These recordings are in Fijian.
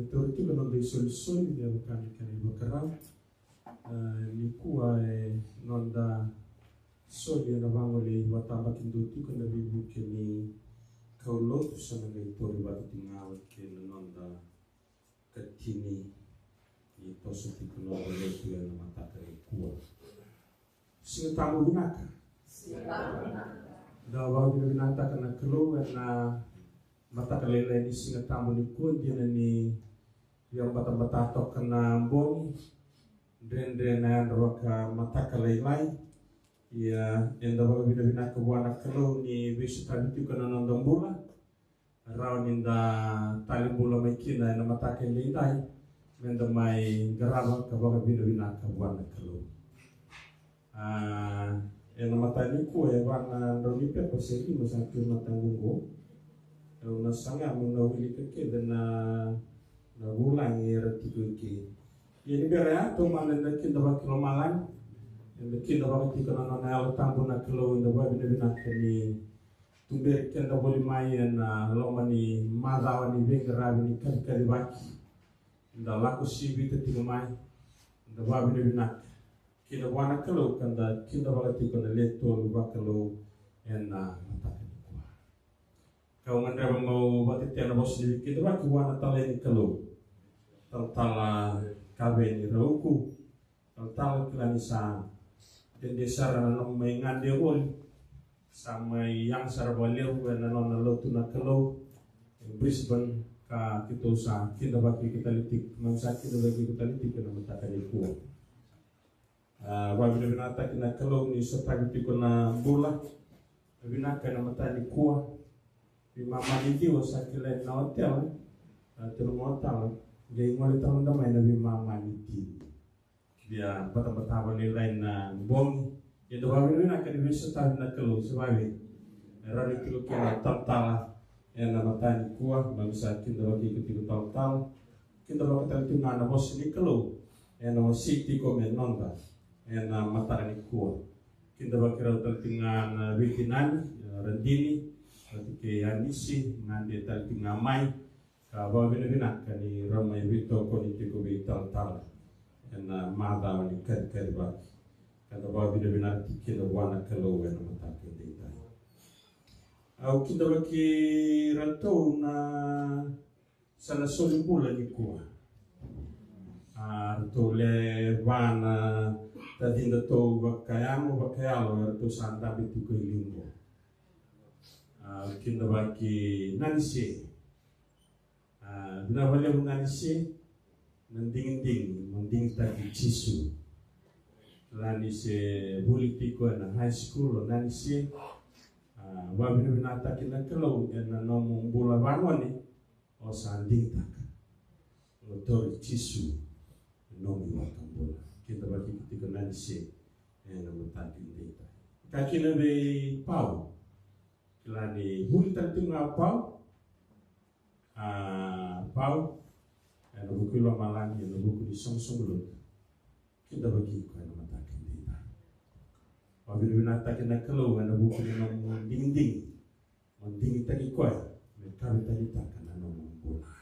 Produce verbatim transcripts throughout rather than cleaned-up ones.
Tauri tiko na noda isolisoli me vaka na kena ivakarau. Ah, nikua e noda soli ena vagolei vakatabakidua tiko ena veivuke ni kaulotu, sa na qai tauri vata tiko ga kei na noda katini ni toso tiko na noda lotu ena mataka nikua. Siga Tabu vinaka. Da vakavinavinakataka na Kalou ena mataka lailai ni Siga Tabu nikua, dina ni via batabata toka na bogi, dredre na yadra vakamataka lailai. Ia eda vakavinavinaka vua na Kalou ni veisotavi tiko na noda bula. Rawa ni da tali bula mai kina ena mataka edaidai, meda mai qarava ka vakavinavinaka vua na Kalou. Ah, ena mataka nikua e va na drau ni pepa se lima sa tu ena mataqu qo. Au na saga meu na wilika kece na, na vulagi era tiko i ke. Ia ni bera ya, taumada eda kidavaki lomalagi, eda kidavaka tiko na nona Yalo Tabu na Kalou, eda vakavinavinaka ni tuberi keda voli mai ena loma ni macawa ni veiqaravi ni kacikacivaki. Da lako sivita tiko mai, da vakavinavinaka kina vua na Kalou, ka da kidavaka tiko na le tolu vakalou ena mataka nikua. Kau gadreva meu vakatetea na vosa ni veikidavaki vua na talai ni Kalou, Talatala Kaveni Rauku. Talatala, kila ni sa dede sara na nomu mai gade voli. Sa mai yaga sara vakalevu ena nona lotu na Kalou e Brisbane, ka keitou sa kidavaki iko tale tiko, keimami sa kidavaki iko tale tiko ena mataka nikua. Ah, vakavinavinakataki na Kalou ni sotavi tiko na bula. Na vinaka ena mataka nikua. Veimama ni ciwa sa kilai na hotel, ah, tiko na hotel. Qai gole tale mada mai na veimama ni tini. Via batabata vakalailai na bogi. Ia da vakavinavinaka ni veisotavi na Kalou, se vavei? E rawa ni tiko kina talatala ena mataka nikua, keimami sa kidavaki iko tiko talatala. Kidavaka tale tiko ga na vosa ni Kalou ena wasei tiko me noda ena mataka nikua. Kidavaki rau tale tiko ga na veitinani, eh, Radini vata kei Anisi, gade tale tiko ga mai. Ka vakavinavinaka ni rau mai veitokoni tiko vei talatala ena macawa ni kacikacivaki. Ka da vakavinavinaka tiko kina vua na Kalou ena mataka edaidai. Au kidavaki iratou na, sa na soli bula nikua. A, ratou le va na tacidatou vakayago, vakayalo, eratou sa dabe tiko e liu qo. A, kidavaki Nanise. A, vinaka vakalevu Nanise, na digidigi, mo digitaki Jisu. Nanise vuli tiko ena high school o Nanise. A, vakavinavinakataki na Kalou ena nomu bula vagone, o sa digitaka. O tauri Jisu na nomu iVakabula. Kidavaki tiko Nanise ena mataka edaidai. Ka kina vei Pau. Kila ni vuli tale tiko ga o Pau. A, Pau, ena vuku i lomalagi, ena vuku ni soqosoqo lotu, kidavaki iko ena mataka edaidai. Vakavinavinakataki na Kalou ena vuku ni nomu digidigi mo digitaki koya me kavetani taka na nomu bula.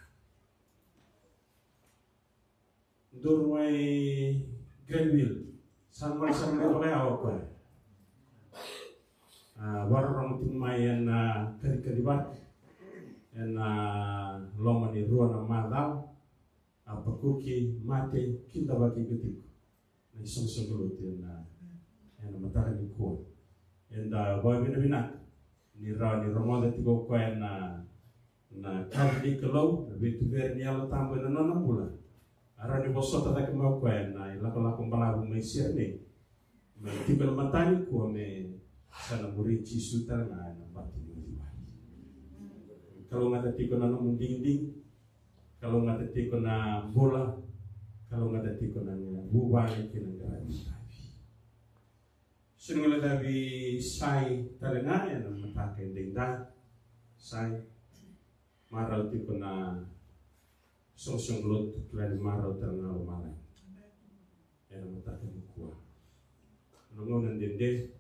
Duru mai Granville, sa gole sara mai vakayawa o koya. A, vakarorogo tiko mai ena kacikacivaki ena loma ni rua na macawa. A, vakuki, mate, kidavaki iko tiko na isoqosoqo lotu ena, ena mataka nikua. Eda vakavinavinaka ni rawa ni rogoca tiko o koya na, na kaci ni Kalou, na veituberi ni Yalo Tabu ena nona bula. A rawa ni vosota cake mai o koya na ilakolako balavu mai Sydney. Me tiko ena mataka nikua me sa na muri Jisu tale ga ena bati ni uciwai. Kalougata tiko na nomu digidigi. Kalougata tiko na bula. Kalougata tiko na vuvale kei na qaravi itavi. Sa na qai lai cavi Sai tale ga ena mataka edaidai. Sai, marau tiko na soqosoqo lotu, kila ni marau tale ga o lomalagi ena mataka nikua. Na gauna dede,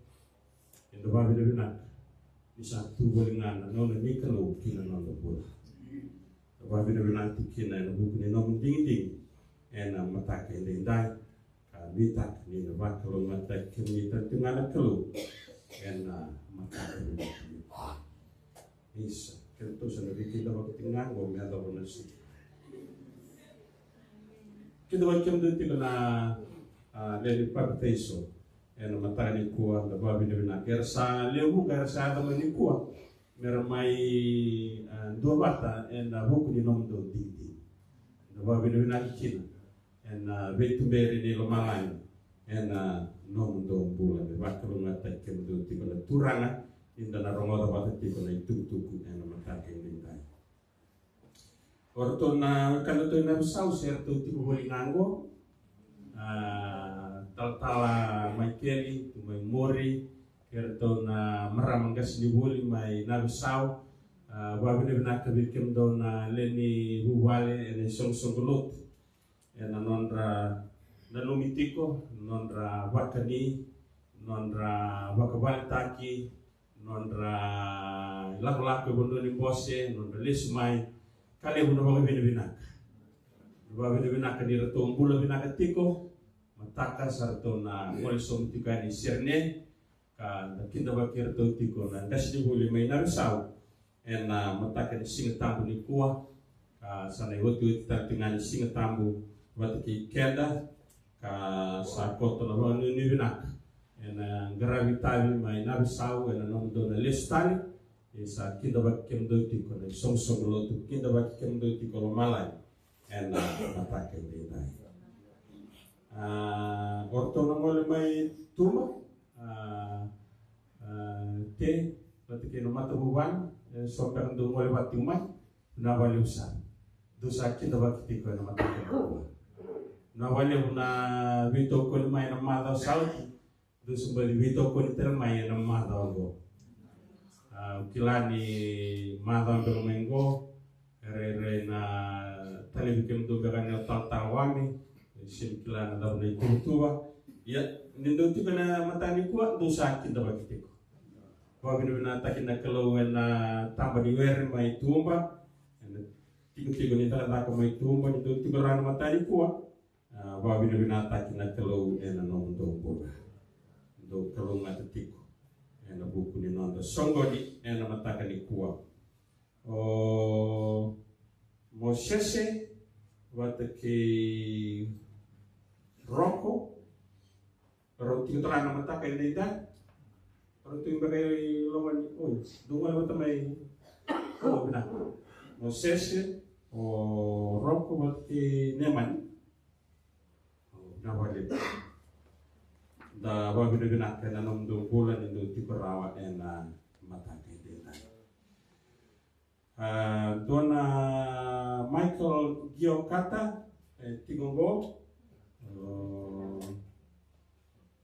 eda vakavinavinaka ni sa tu voli ga na gauna ni Kalou ki na noda bula. Vavinavinaka tiko kina ena vuku ni nomu digidigi ena mataka edaidai. Ka nuitaka ni na vakalougatataki kemuni tale tiko ga na Kalou ena mataka edaidai. Isa, keitou sa na veikidavaki tiko ga qo me yacova na siga. Kidavaki kemudou tiko na, a, lewe ni papitaiso ena mataka nikua. Da vavinavinaka era sa lewe vuqa era sa yaco mai nikua me ra mai, a, duavata ena vuku ni nomudou digidigi. Da vavinavinaka kina ena veituberi ni lomalagi ena nomudou bula. Me vakalougatataki kemudou tiko na Turaga ni da na rogoca vata tiko na itukutuku ena mataka edaidai. O ratou na wekadatou i Navisau se ratou tiko voli ga qo. A, talatala Maikeli tu mai Mori, kei ratou na marama qasenivuli mai Navisau. A, vavinavinaka vei kemudou na lewe ni vuvale ena isoqosoqo lotu ena nodra nanumi tiko, nodra vakani, nodra vakavaletaki, nodra ilakolako e vanua ni bose, nodra lesu mai. Ka levu na vakavinavinaka. Na vakavinavinaka ni ratou bula vinaka tiko. Mataka sa ratou na gole sobu tiko yani i Sydney. Ka da kidavaki iratou tiko na qasenivuli mai Navisau ena mataka ni Siga Tabu nikua. Ka sa na iotioti tale tiko ga ni Siga Tabu vata kei keda. Ka sa koto na vakanuinui vinaka ena qaravi itavi mai Navisau ena nomudou na lesu tale. E sa kidavaki kemudou tiko na isoqosoqo lotu, kidavaki kemudou tiko lomalagi ena mataka edaidai. A, o ratou na gole mai Tuba, a, a, Te vata kei na matavuvale, e so beka dou gole vata tiko mai. Vinaka vakalevu sara. Dou sa kidavaki tiko ena mataka nikua. Vinaka vakalevu na veitokoni mai ena macawa sa oti. Dou sa baci veitokoni tale mai ena macawa oqo. A, au kila ni macawa beka mai oqo e rairai na talevi kemudou beka ni o talatala Wame, e sega ni kila na cava na ituvatuva. Ia, ni dou tiko ena mataka nikua, dou sa kidavaki tiko. Vakavinavinakataki na Kalou ena taba ni were mai Tuba, ena tikotiko ni cakacaka mai Tuba, ni dou tiko rawa ena mataka nikua. A, vakavinavinakataki na Kalou ena nomudou bula. Dou kalougata tiko ena vuku ni noda soqoni ena mataka nikua. O Mosese vata kei Roko, rau tiko tale ga na mataka edaidai. Rau tu beka i loma ni, oi, dou gole vata mai. O, vinaka. Mosese, o Roko vata kei Nemani. O, vinaka vakalevu. Da vakavinavinaka ena nomudou bula ni dou tiko rawa ena mataka edaidai. A, dua na Michael Giokata, e tiko qo. O,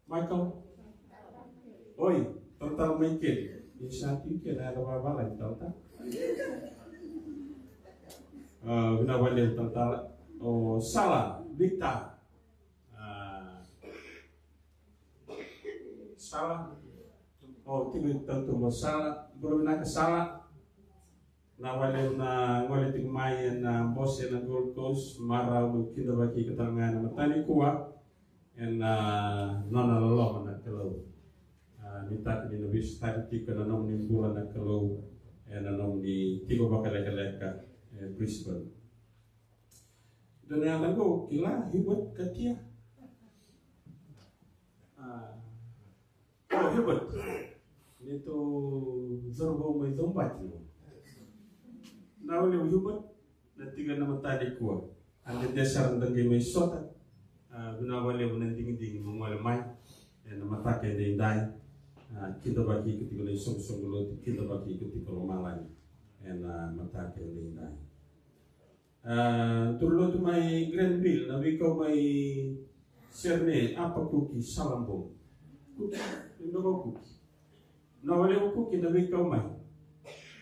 Michael. Oi, talatala Michael. Ni sa tiko kina, era vavalagi talatala. A, vinaka vakalevu talatala. O Sala, Victor. A, Sala. O, tiko i tautuba o Sala. Bula vinaka Sala. Vinaka vakalevu na gole tiko mai ena bose ena Gold Coast, marau meu kidavaki iko tale ga ena mataka nikua ena nona loloma na Kalou. A, nuitaki ni na veisotavi tiko ena nomuni bula na Kalou ena nomuni tiko vakalekaleka e Brisbane. Dua na yacaqu kila, Hubert Katia. A, o Hubert, neitou cauravou mai Caubati. Vinaka vakalevu Hubert na tiko ena mataka nikua. A dede sara da qai mai sota. A, vinaka vakalevu na digidigi mo gole mai ena mataka edaidai. A, kidavaki iko tiko na isoqosoqo lotu, kidavaki iko tiko lomalagi ena mataka edaidai. A, turaga lotu mai Granville, na veikau mai Sydney, Apa Kuki, Salabong. Kuki, e dua ko Kuki. Vinaka vakalevu Kuki na veikau mai.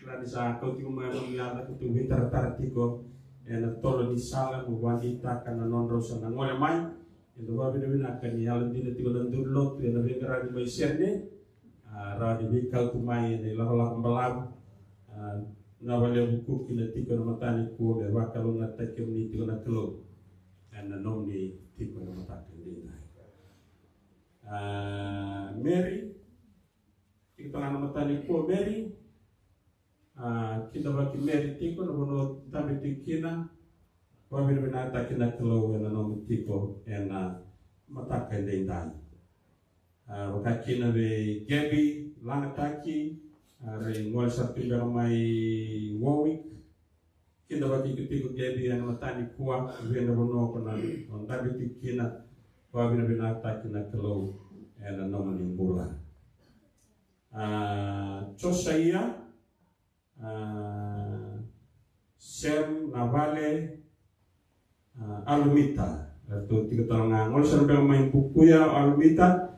Kila ni sa kau tiko mai na nomu yaca, keitou veitaratara tiko ena tolo ni sala, mo vakadeitaka na nodrau sa na gole mai. Eda vakavinavinaka ni yalodina tiko na duru lotu ena veiqaravi mai Sydney. A, rawa ni veikau tu mai ena ilakolako balavu. A, Na vale vuku kina tiko na mataka nikua me vakalougatataki kemuni tiko na Kalou ena nomuni tiko ena mataka edaidai. Ah, Mary, tiko tale ga na mataka nikua Mary. Ah, kidavaki Mary tiko na vanua dabe tiko kina. Vakavinavinakataki na Kalou ena nomuni tiko ena mataka edaidai. Ah, vaka kina vei Gabi Lagataki, ah, rai gole sara tu beka mai Warwick. Kidavaki iko tiko Gabi ena mataka nikua, vei na vanua ko na dabe tiko kina. Vakavinavinakataki na Kalou ena nomuni bula. Ah, Josaia, ah, Sem Navale, ah, Alumita. Eratou tiko tale ga, gole sara beka mai Bukuya, Alumita.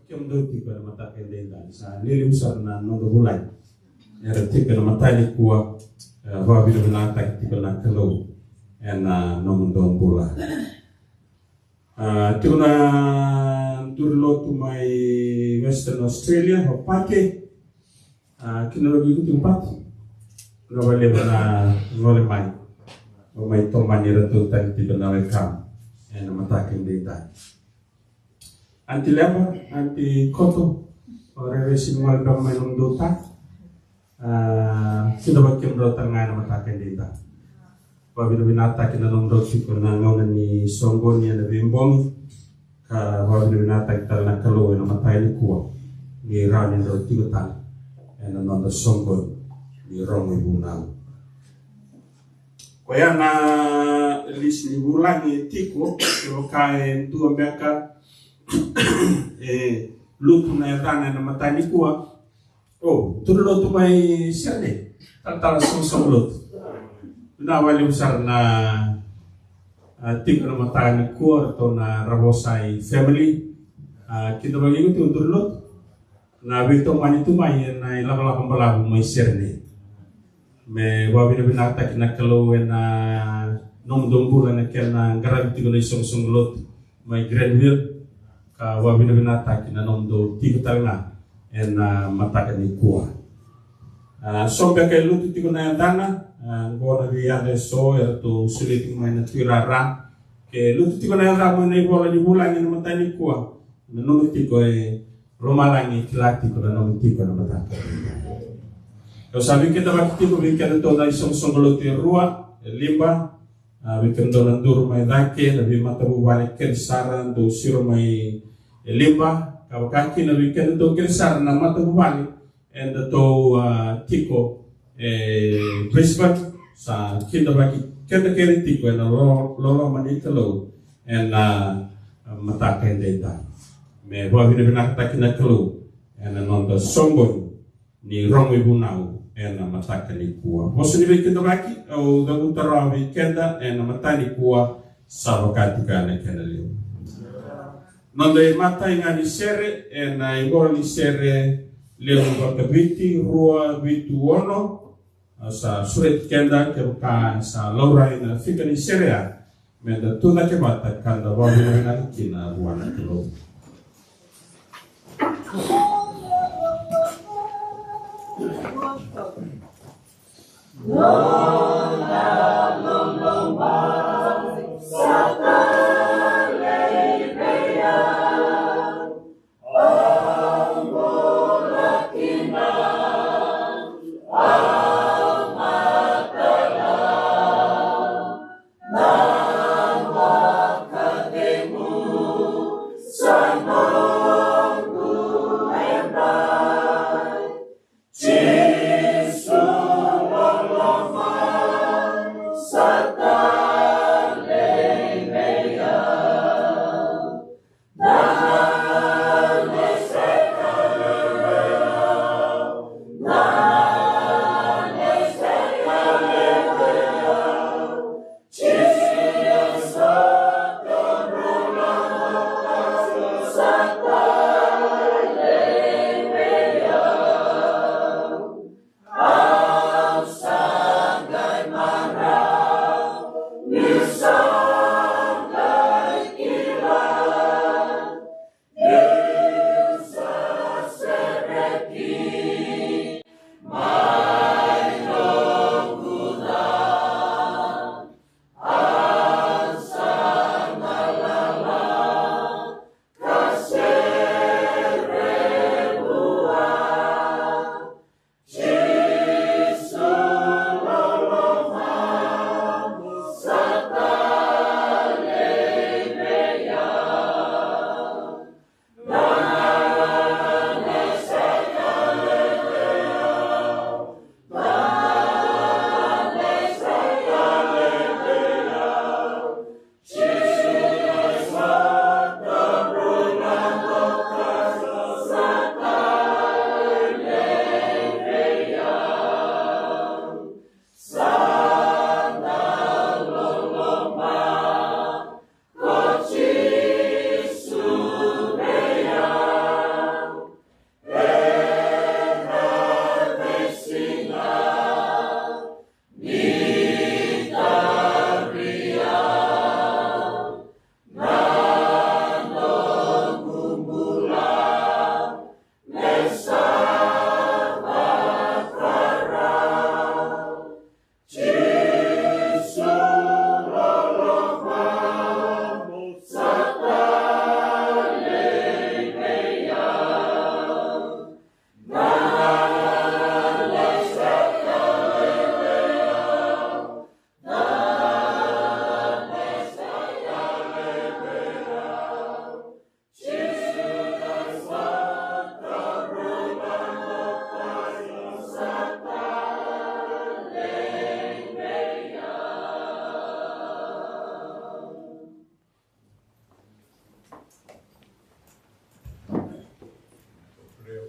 Kemudou tiko ena mataka edaidai, sa lelevu sara na noda vulagi. Era tiko ena mataka nikua, eh, vakavinavinakataki tiko na Kalou ena nomudou bula. Ah, tiko na duru lotu mai Western Australia, o Pate. Ah, kidavaki iko tiko Pate. Vinaka vakalevu na gole mai. O mai tomani iratou tale tiko na wekamu ena mataka edaidai. Aunty Leva, Aunty Koto, o rairai sega ni gole beka mai nomudou ta. Ah, kidavaki kemudrau tale ga ena mataka edaidai. Vakavinavinakataki na nomudrau tiko na gauna ni soqoni ena veibogi. Ka vakavinavinakataki tale na Kalou ena mataka nikua ni rawa ni drau tiko tale ena noda soqoni ni rogo ivunau. Koya na lisi ni vulagi e tiko, kevaka e dua beka e lutu na yacana ena mataka nikua. O, duru lotu mai Sydney, talatala sogosogo lotu. Vinaka vakalevu sara na, ah, tiko ena mataka nikua, ratou na Ravosai family. Ah, kidavaki iko tiko duru lotu. Na veitomani tu mai ena ilakolako balavu mai Sydney. Me vakavinavinakataki na Kalou ena nomudou bula na kena qaravi tiko na isoqosoqo lotu mai Granville. Ka vakavinavinakataki na nomudou tiko tale ga ena mataka nikua. Ah, so beka e lutu tiko na yacana, ah, qo na veiyaca eso eratou solia tiko mai na tuirara. Ke lutu tiko na yaca mai na ivola ni vulagi ena mataka nikua, nanuma tiko e lomalagi e kila tiko na nomu tiko ena mataka. Au sa veikidavaki tiko vei kedatou na isoqosoqo lotu e rua, e Liba, ah, vei kedatou na duru mai cake, na veimatavuvale kece sara dou siro mai e Liba, ka vaka kina vei kedatou kece sara na matavuvale edatou, ah, tiko e Brisbane, sa kidavaki keda kece tiko ena lo-, loloma ni Kalou ena, ah, mataka edaidai. Me vakavinavinakataki na Kalou ena noda soqoni ni rogo ivunau ena mataka nikua. Vosa ni veikidavaki au cavuta rawa vei keda ena mataka nikua, sa vaka tiko ena kena levu. Noda imatai ga ni sere ena ivola ni sere levu vakaviti rua vitu ono. Au sa sureti keda kevaka sa laurai na fika ni sere ya, meda tucake vata ka da vakavinavinaka kina vua na Kalou.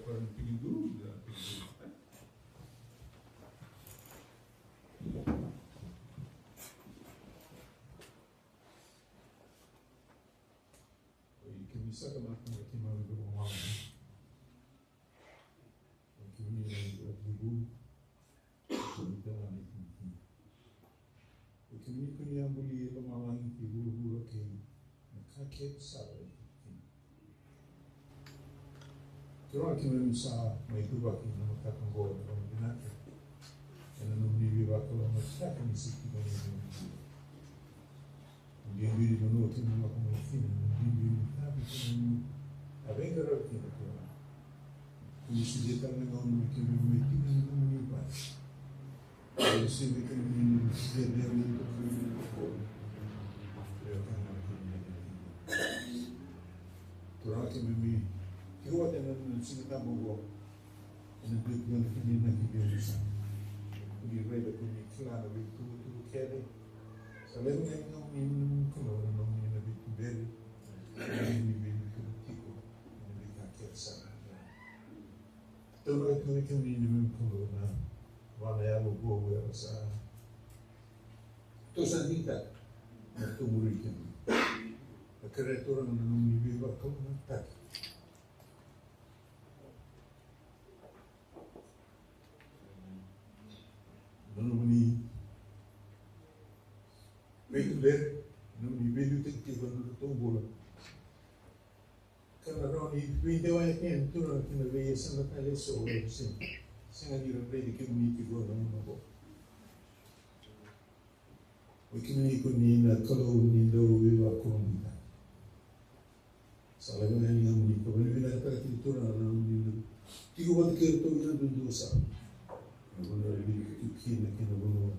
Oi, kemuni saka na ka kemuni na ka wale. Oi, kemuni na ka wale. Oi, kemuni na ka wale. Oi, kemuni ko ni a buli e lomalagi kei vuravura kei na ka kece sara. Turaga, keimami sa mai tuvaki ena mataka oqo ena gauna vinaka. Ena nomuni veivakalougatataki ni sa tiko ena nomuni bula. Biubiu ni vanua keimami lako mai kina, na biubiu ni itavi keimami a veiqaravi kina, Turaga. Kua ni solia tale na gauna me keimami mai tiko ena nomuni vale. Turaga, keimami tiko vata ena Siga Tabu oqo. Ena dua tale na kena inaki vei au sara. Kua ni raica, kua ni kila na veituvatuva kece. Sa levu na nomuni, nomuni Kalou, na nomuni na veituberi. Nomuni veituberi tiko. Nomuni veika kece sara. Taura tu vei kemuni na neimami Kalou na va na yalo vou era sa toso tiko na tou muri kemuni. Na kerea, Turaga, na nomuni veivakalougatataki. Na nomuni veituberi, na nomuni veiliutaki tiko na nodratou bula. Ka na rawa ni veidewai kina, Turaga, kina veiyasana tale eso, e sega, sega ni ra raici kemuni tiko ena gauna oqo. Oi kemuni ko ni na Kalou ni dau veivakalougatataki. Sa lako yani na nomuni ka vakavinavinakataka tiko, Turaga, na nomuni tiko vata kei iratou yadudua sara. Na vanua era vinaka tiko kina kei na vanua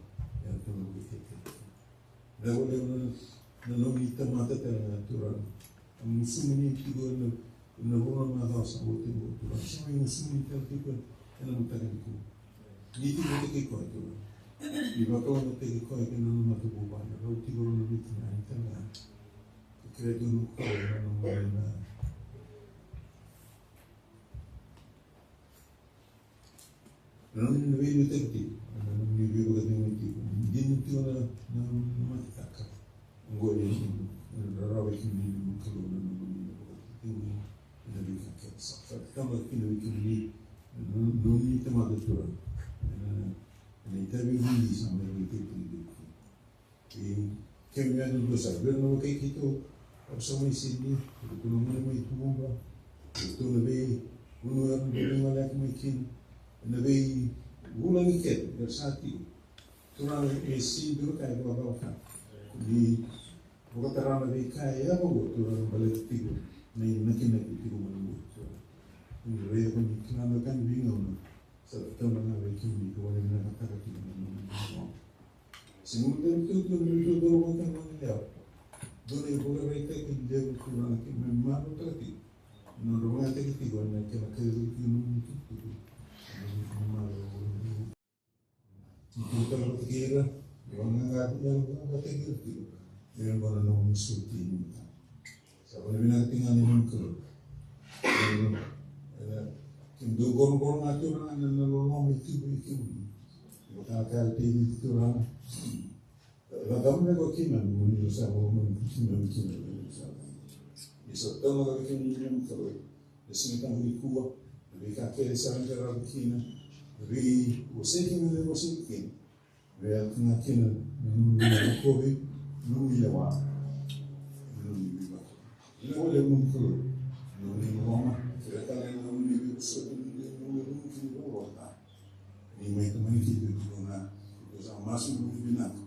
eratou na vakatetei kina. Na vanua na, na nomuni tamata tale ga, Turaga. A gusumuni tiko ena, ena vanua macawa sa oti oqo, Turaga. Sa mai gusumuni tale tiko ena mataka nikua. Ni tiko vata kei koya, Turaga. Ni vakalougatataki koya kei na nona matavuvale. Rau tiko na veitinani tale ga. Ka kerea tiko na Kalou na nomuni na Na nomuni na veiliutaki tiko, na nomuni veivakacegui tiko, dina tiko na, na, na matataka. Oqo e, na rarawa vei kemuni na Kalou na nomuni na vakacegui, na veika kece sa. Sa taba kina vei kemuni, na, na nomuni tamata Turaga. Na, na itavi vei sa mai vei kemuni. E, kemuni yadudua sara, vei ira na wekai keitou, au sa mai sini, keitou na gone mai tuba, keitou na veivanua era dau lai gole mai kina, na veivulagi kece era sa tiko. Turaga, e sega ni dua na ka e vakacalaka. Ni vakatara na veika e yaco oqo, Turaga, baleta tiko na inakinaki tiko mai oqo, Turaga. Ni raica ni kila na ka ni veigauna. Sa tautauvata ga vei kemuni, ka vakavinavinakataka tiko na nomuni loloma. Sega ni dua na itutu, na itutu, na itutu, na itutu. Dua na ivakaraitaki levu Turaga keimami marautaka tiko. Na nodra vakayagataki tiko na kena kacivi tiko na nomuni itukutuku. Na nomuni marau. Ni tiko tale vata kei ira, ni vakagagataki ira tiko. Ni oqo na nomuni soti ni Sa vakavinaka tiko ga na neimami Kalou. Ena, ena, kemudou qoroqoro ga tu na, na, na loloma e tiko vei kemuni. Vaka na ka e tei tu na. Vaka me ko kina, mo ni sa mo ni kina, mo ni sa. Ni sa tau na ka vei kemuni neimami Kalou. Na Siga Tabu nikua, na veika kece sa na qaravi kina, na veivosaki kina, na veivosaki kina. Vei au tiko ga kina na nomuni rokovi, na nomuni lewa, na nomuni veivakaro. Vinaka vakalevu na nomuni Kalou, na nomuni loloma, kei na tale na nomuni veivosoti, na nomuni loloma kei na loloma. Ni mai tamani keitou tiko ga, keitou sa masu na nomuni vinaka.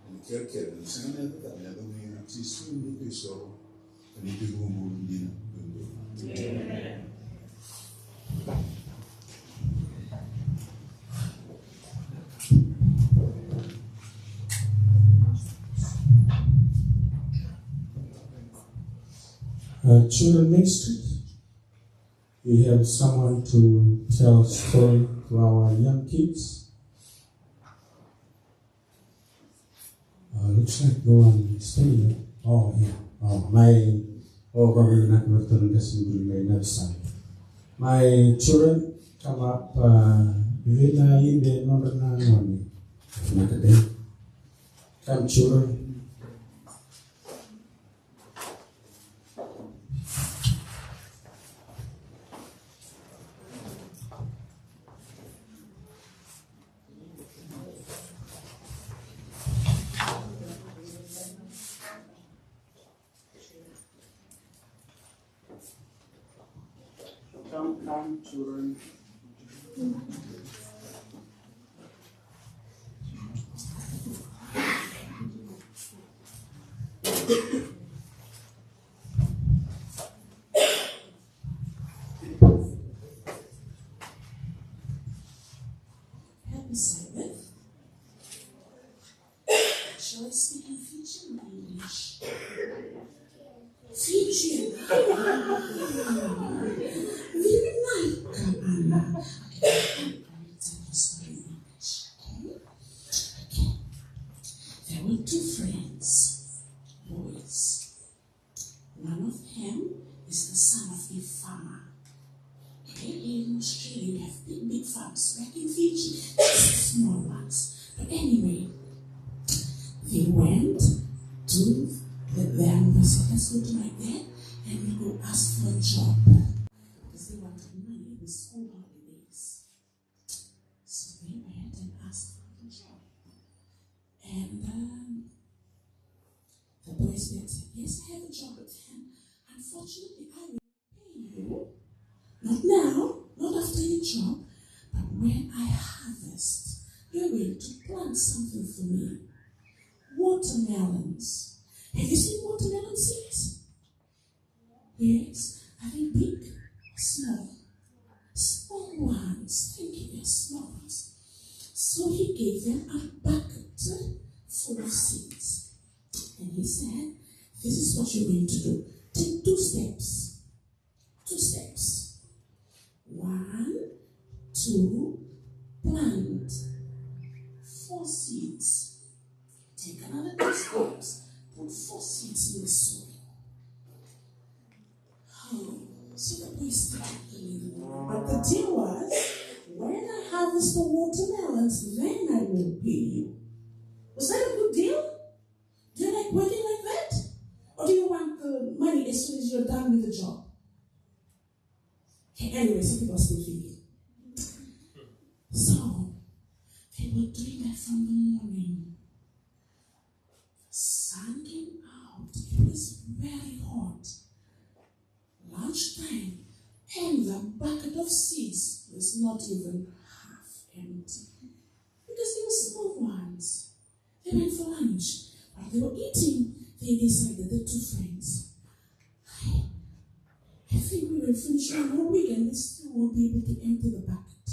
Ena kerekere, ena sega ni yaco tale, yaco mai ga Jisu na neitou isoro. Uh, children ministry, we have someone to tell story to our young kids. Uh, looks like no one is staying there. Oh, yeah. Oh, mai, oh, kau mai na kau mai tolu kasi buli mai na bisa. My children, come up, uh, vina ibe nodra na gone. Come, children. Come, come, children. Happy Sabbath. Shall I speak in Fijian or English? Fijian. Vinaka, Ana. Okay, I will tell the story in English, okay? Okay. There were two friends, boys. One of them is the son of a farmer. Okay, in Australia you have big, big farms. Back in Fiji, just small ones. But anyway, they went to the, the ambassadors, something like that, and they go ask for a job. Because they wanted money in the school holidays. So they went and asked for the job. And, um, the boy said, "Yes, I have a job, but then, unfortunately, I will pay you. Not now, not after your job, but when I harvest, you're going to plant something for me. Watermelons." Have you seen watermelon seeds? Yes, are they big or small? Small ones. Thank you, yes, small ones. So he gave them a bucket full of seeds. And he said, "This is what you're going to do. Take two steps. Two steps. One, two, plant four seeds. Take another two steps. Put four seeds in the soil." Oh, so the boy started early in the morning. But the deal was, "When I harvest the watermelons, then I will pay you." Was that a good deal? Do you like working like that? Or do you want the money as soon as you're done with the job? Okay, anyway, some people are still thinking. So, they were doing that from the morning. Sun came out. It was very hot. Lunchtime. And the bucket of seeds was not even half empty. Because they were small ones. They went for lunch. While they were eating, they decided, the two friends, "I, I think we will finish one more week and we still won't be able to empty the bucket.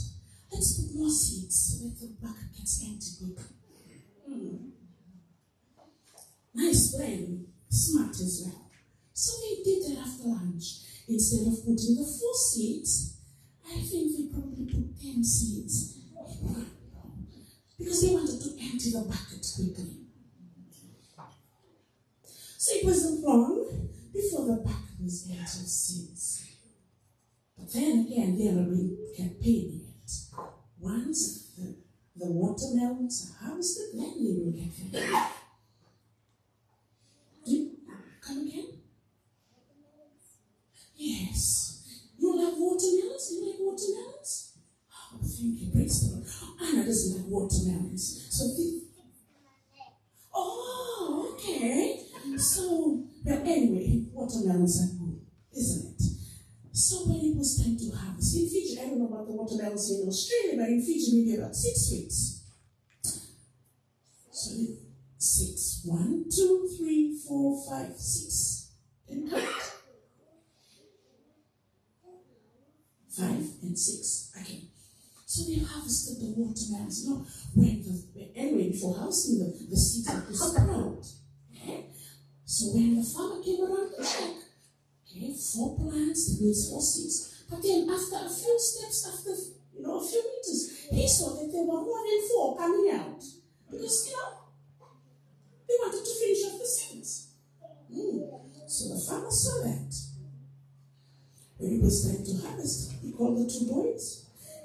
Let's put more seeds so that the bucket gets empty quickly." Hmm. Nice plan. Smart as well. So they did that after lunch. Instead of putting the four seeds, I think they probably put ten seeds. Because they wanted to empty the bucket quickly. So it wasn't long before the bucket was empty of seeds. But then again, they are not going to get paid yet. Once the, the watermelons are harvested, then they will get their pay. Do you, come again? Yes. You love watermelons? You like watermelons? Oh, thank you. Praise the Lord. Anna doesn't like watermelons. So the, oh, okay. So, but anyway, watermelons are good, isn't it? So when it was time to harvest, in Fiji, I don't know about the watermelons here in Australia, but in Fiji, maybe about six weeks. So, six. One, two, three, four, five, six. Can you count? Five and six. Okay. So they harvested the watermelons. You know, when the, anyway, before harvesting, the, the seeds have to sprout. Eh? So when the farmer came around to check, okay, four plants, that means four seeds. But then after a few steps, after, you know, a few meters, he saw that there were more than four coming out. Because, you know, they wanted to finish off the seeds. Mm. So the farmer saw that. When it was time to harvest, he all the two boys.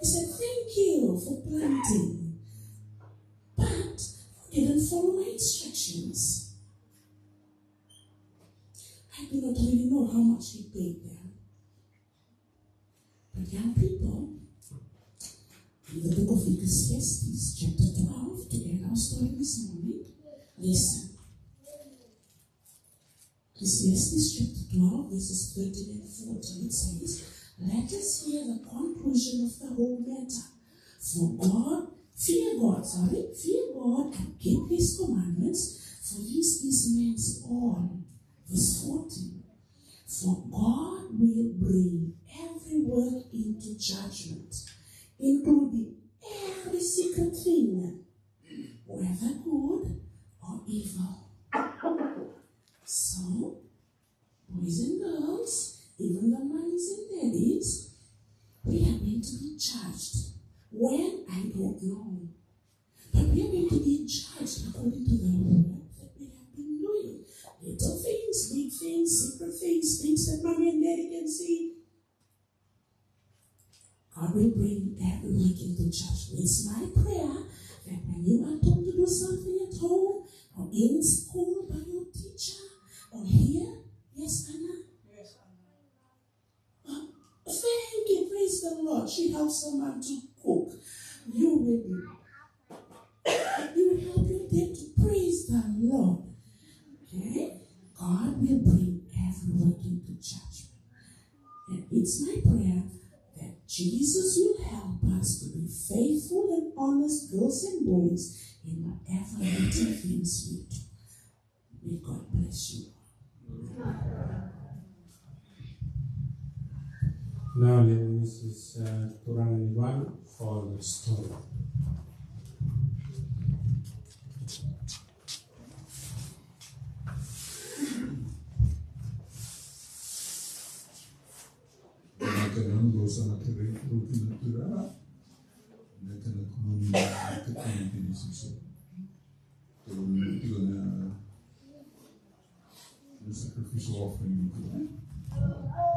He said, "Thank you for planting. But you didn't follow my instructions." I do not really know how much he paid them. But young people, in the book of Ecclesiastes, chapter twelve, to end our story this morning, listen. Ecclesiastes chapter twelve, verses thirteen and fourteen, it says, "Let us hear the conclusion of the whole matter. For God, fear God, sorry, fear God and keep his commandments, for this is man's all." Verse fourteen, "For God will bring every work into judgment, including every secret thing, whether good or evil." So, boys and girls, even the mummies and daddies, we are going to be judged. When? I don't know. But we are going to be judged according to the work that we have been doing. Little things, big things, secret things, things that mommy and daddy can see. God will bring every work into judgment. It's my prayer that when you are told to do something at home or in school by your teacher or here, yes, Anna? Yes, Anna. Uh, thank you, praise the Lord. She helps her mom to cook. You will be, you will help your dad to praise the Lord. Okay? God will bring every work into judgment. And it's my prayer that Jesus will help us to be faithful and honest girls and boys in whatever little things we do. May God bless you. Now let Missus uh, Turaga Nivalu for the story. Vinaka na noqu sa na kerei kina na Turaga. Vinaka na kumuni na kakana kina sisa. Tau na tiko na na sacrificial offering ni Turaga. Vinaka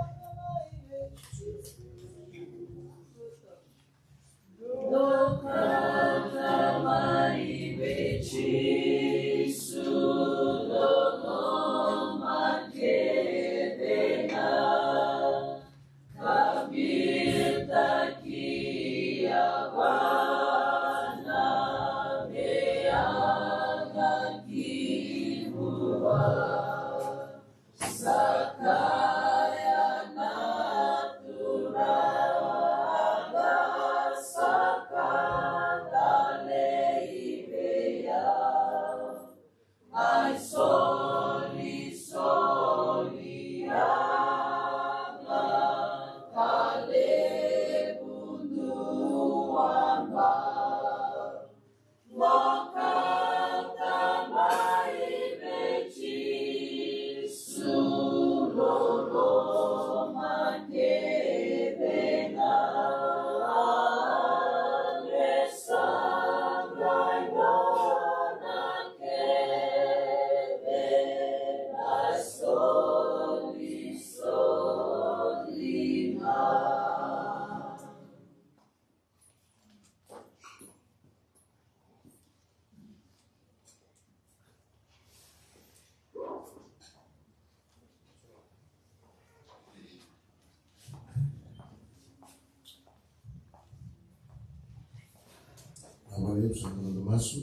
vakalevu, sa na noda masu.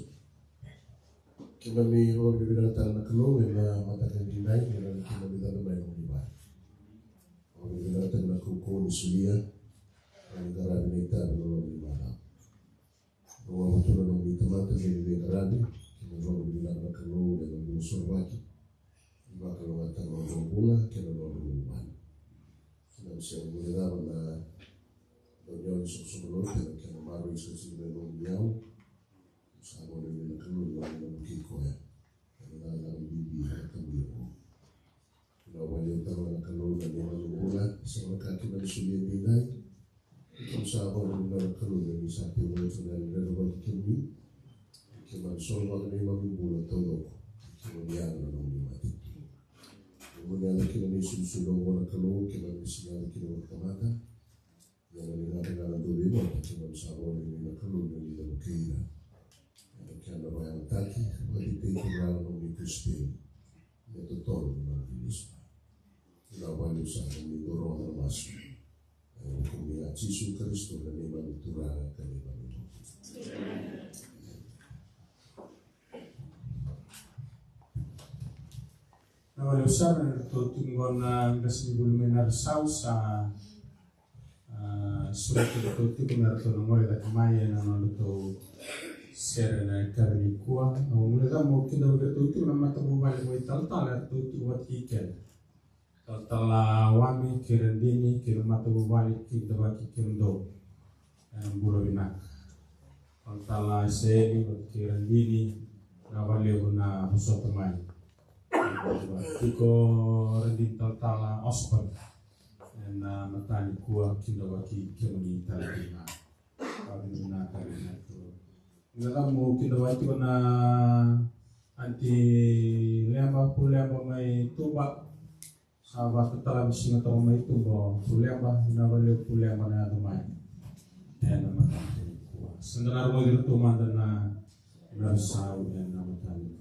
Keimami vakavinavinakataka na Kalou ena mataka edaidai, ena keimami cabe mai na nomuni vale. Vakavinavinakataka na kaukauwa ni solia, na qaravi na itavi ena loma ni marau. Au vakavinavinakataka na nomuni tamata me ni veiqaravi, keimami vakavinavinaka na Kalou ena nomuni sorovaki. Ni vakalougatataka na nodra bula kei na nodra vuvale. Keimami sega ni guilecava na dau ni yau ni soqosoqo lotu ena kena maroroi sobu mai na nomuni yau. Sa vakavinavinaka na Kalou ni vukei koya ena cakacaka bibi ena tabu oqo. Au vakavinavinakataka na Kalou na neimami bula, sega na ka keimami solia edaidai. Keimami sa vakavinavinaka na Kalou ni sa tiko mai na rerevaki kemuni. Keimami sorovaka na neimami bula taucoko. Keimami yaga na nomuni matanitu. Keimami yaga kina na isulusulu oqo na Kalou, keimami sega ni yaga kina vakatamata. Ia na Sa voli ni na Kalou ni na vukei ira. Ena kena vakayagataki, vakadeitaki ira na nomu kosipeli. Me totolo ni maravilhosa. Ena vakayagataki ni doro na masu. Ena vuku i Jisu Karisito na neimami Turaga ka neimami Kalou. Na vale usara na ratou tiko qo na qase ni vuli mai na rasau sa, ah, sureti ratou tiko me ratou na gole cake mai ena nodratou sere na yakavi nikua. Au guileca mo kidavaki ratou tiko na matavuvale mai Talatala, ratou tiko vata kei keda. Talatala Wami kei Radini kei na matavuvale, kidavaki kemudou. Ena bula vinaka. Talatala Iseli vata kei Radini, na valevu na vosota mai. Tiko Radini, Talatala Osborne. Ena mataka nikua, kidavaki kemuni tale tiko. Vavinavinaka na tu. Vinaka mo kidavaki tiko na Aunty Leba, Pu Leba mai Tuba. Sa vakatatala ni siga toka mai Tuba o Pu Leba, vinaka vakalevu Pu Leba na yaco mai. Ena mataka nikua. Sa da na rogoci iratou mada na, na rasau ena mataka nikua.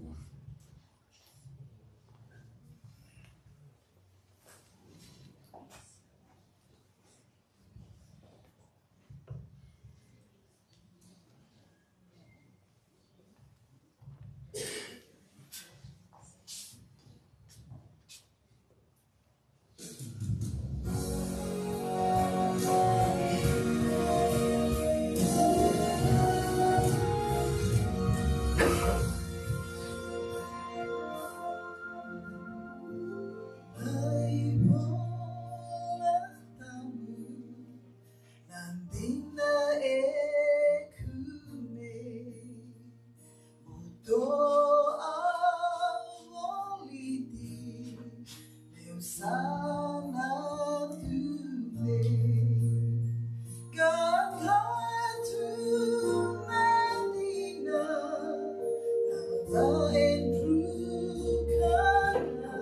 Na dina e kune, buto a voliti, meu sa na tune. Ka ka tu na dina, na ta e druka na.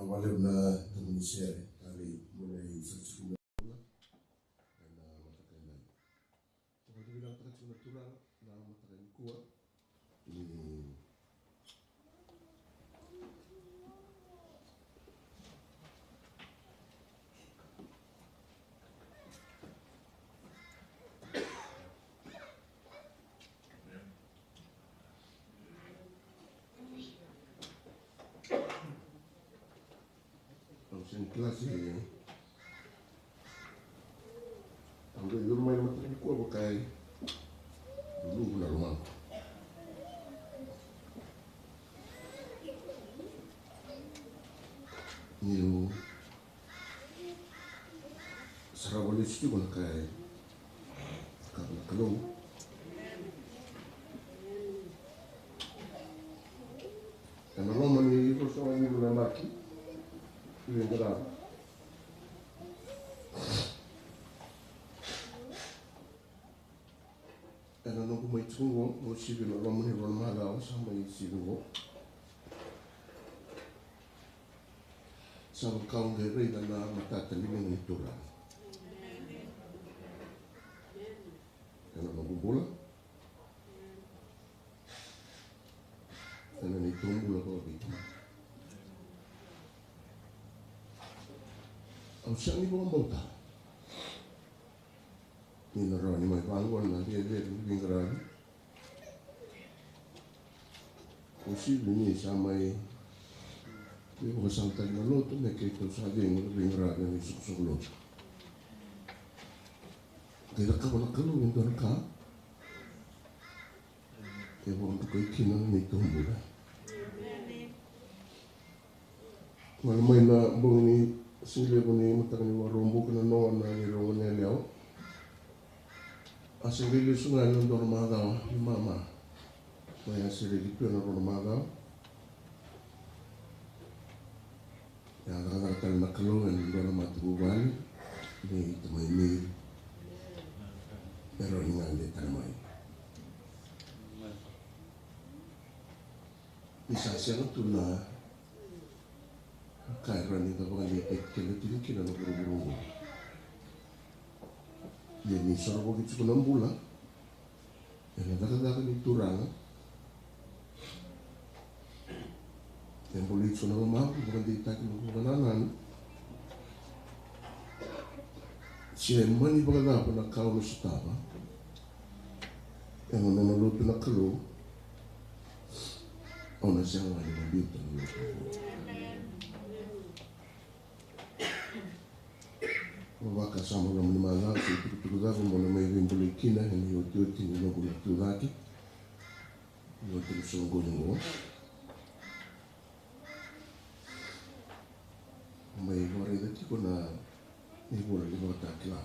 Vakalevu na nomuni sere, talei, mo ni sa tiko mai ena mataka edai. Vakavinavinakataka tiko na Turaga na mataka nikua. Ni Au sega ni kila se au qai curu mai na mataka nikua vaka e luluvu na lomaqu. Niu sarava lesu tiko na ka e cakava na Kalou. Ena loma ni ruasagavulu na yabaki, veiqaravi. Ena noqu mai tiko qo, uasivi ena loma ni rua na macawa sa mai sivi qo. Sa vaka au qai raica na matata ni Liga ni Turaga ena noqu bula, ena neitou bula vakaveitamani. Au sega ni vakabauta ni na rawa ni mai vaqo na cecere ni veiqaravi. Uasivi ni sa mai veivakasalataki na lotu me keitou sa cegu na veiqaravi ena isoqosoqo lotu. Qai cakava na Kalou e dua na ka e vakadrukai kina na neitou bula. Gole mai na bogi ni sigalevu ni mataka ni Vakaraubuka na noa na neirau goneyalewa. A se qai lesu ga ena dua na macawa ni mama. Mai a sereki tu ena rua na macawa. Ia a cakacaka tale na Kalou ena dua na matavuvale nei tamai Meri. Me rawa ni gade tale mai. Ni sa sega tu na ka e rawa ni da vakadeitaki keda tiko kina na vuravura oqo. Ia ni sorovoki tiko na bula ena cakacaka ni Turaga, e bolei tiko na lomaqu, vakadeitaki noqu vakanananu. Se mani vakacava na ka au na sotava ena nona lotu na Kalou, au na sega ga ni na biuta na lotu. Vakasama loma ni macawa se itukutuku cava mo na mai veibulai kina ena iotioti ni noqu na tucake. Iotioti ni soqoni oqo. Mai vakaraica tiko na ivola ni Vakatakila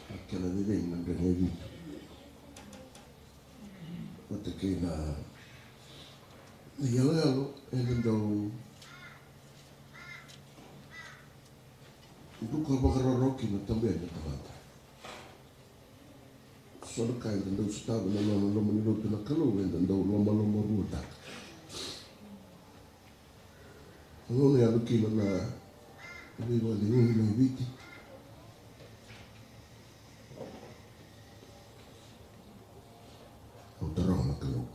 na kena ceceni na Draki e vitu. Vata kei na iyaloyalo eda dau duka vakaroro kina tabe na tamata. So na ka eda dau sotava na nona loma ni lotu na Kalou eda dau lomalomaruataka. Au na yaco kina na veivakacegui mai Viti. Au taroga na Kalou.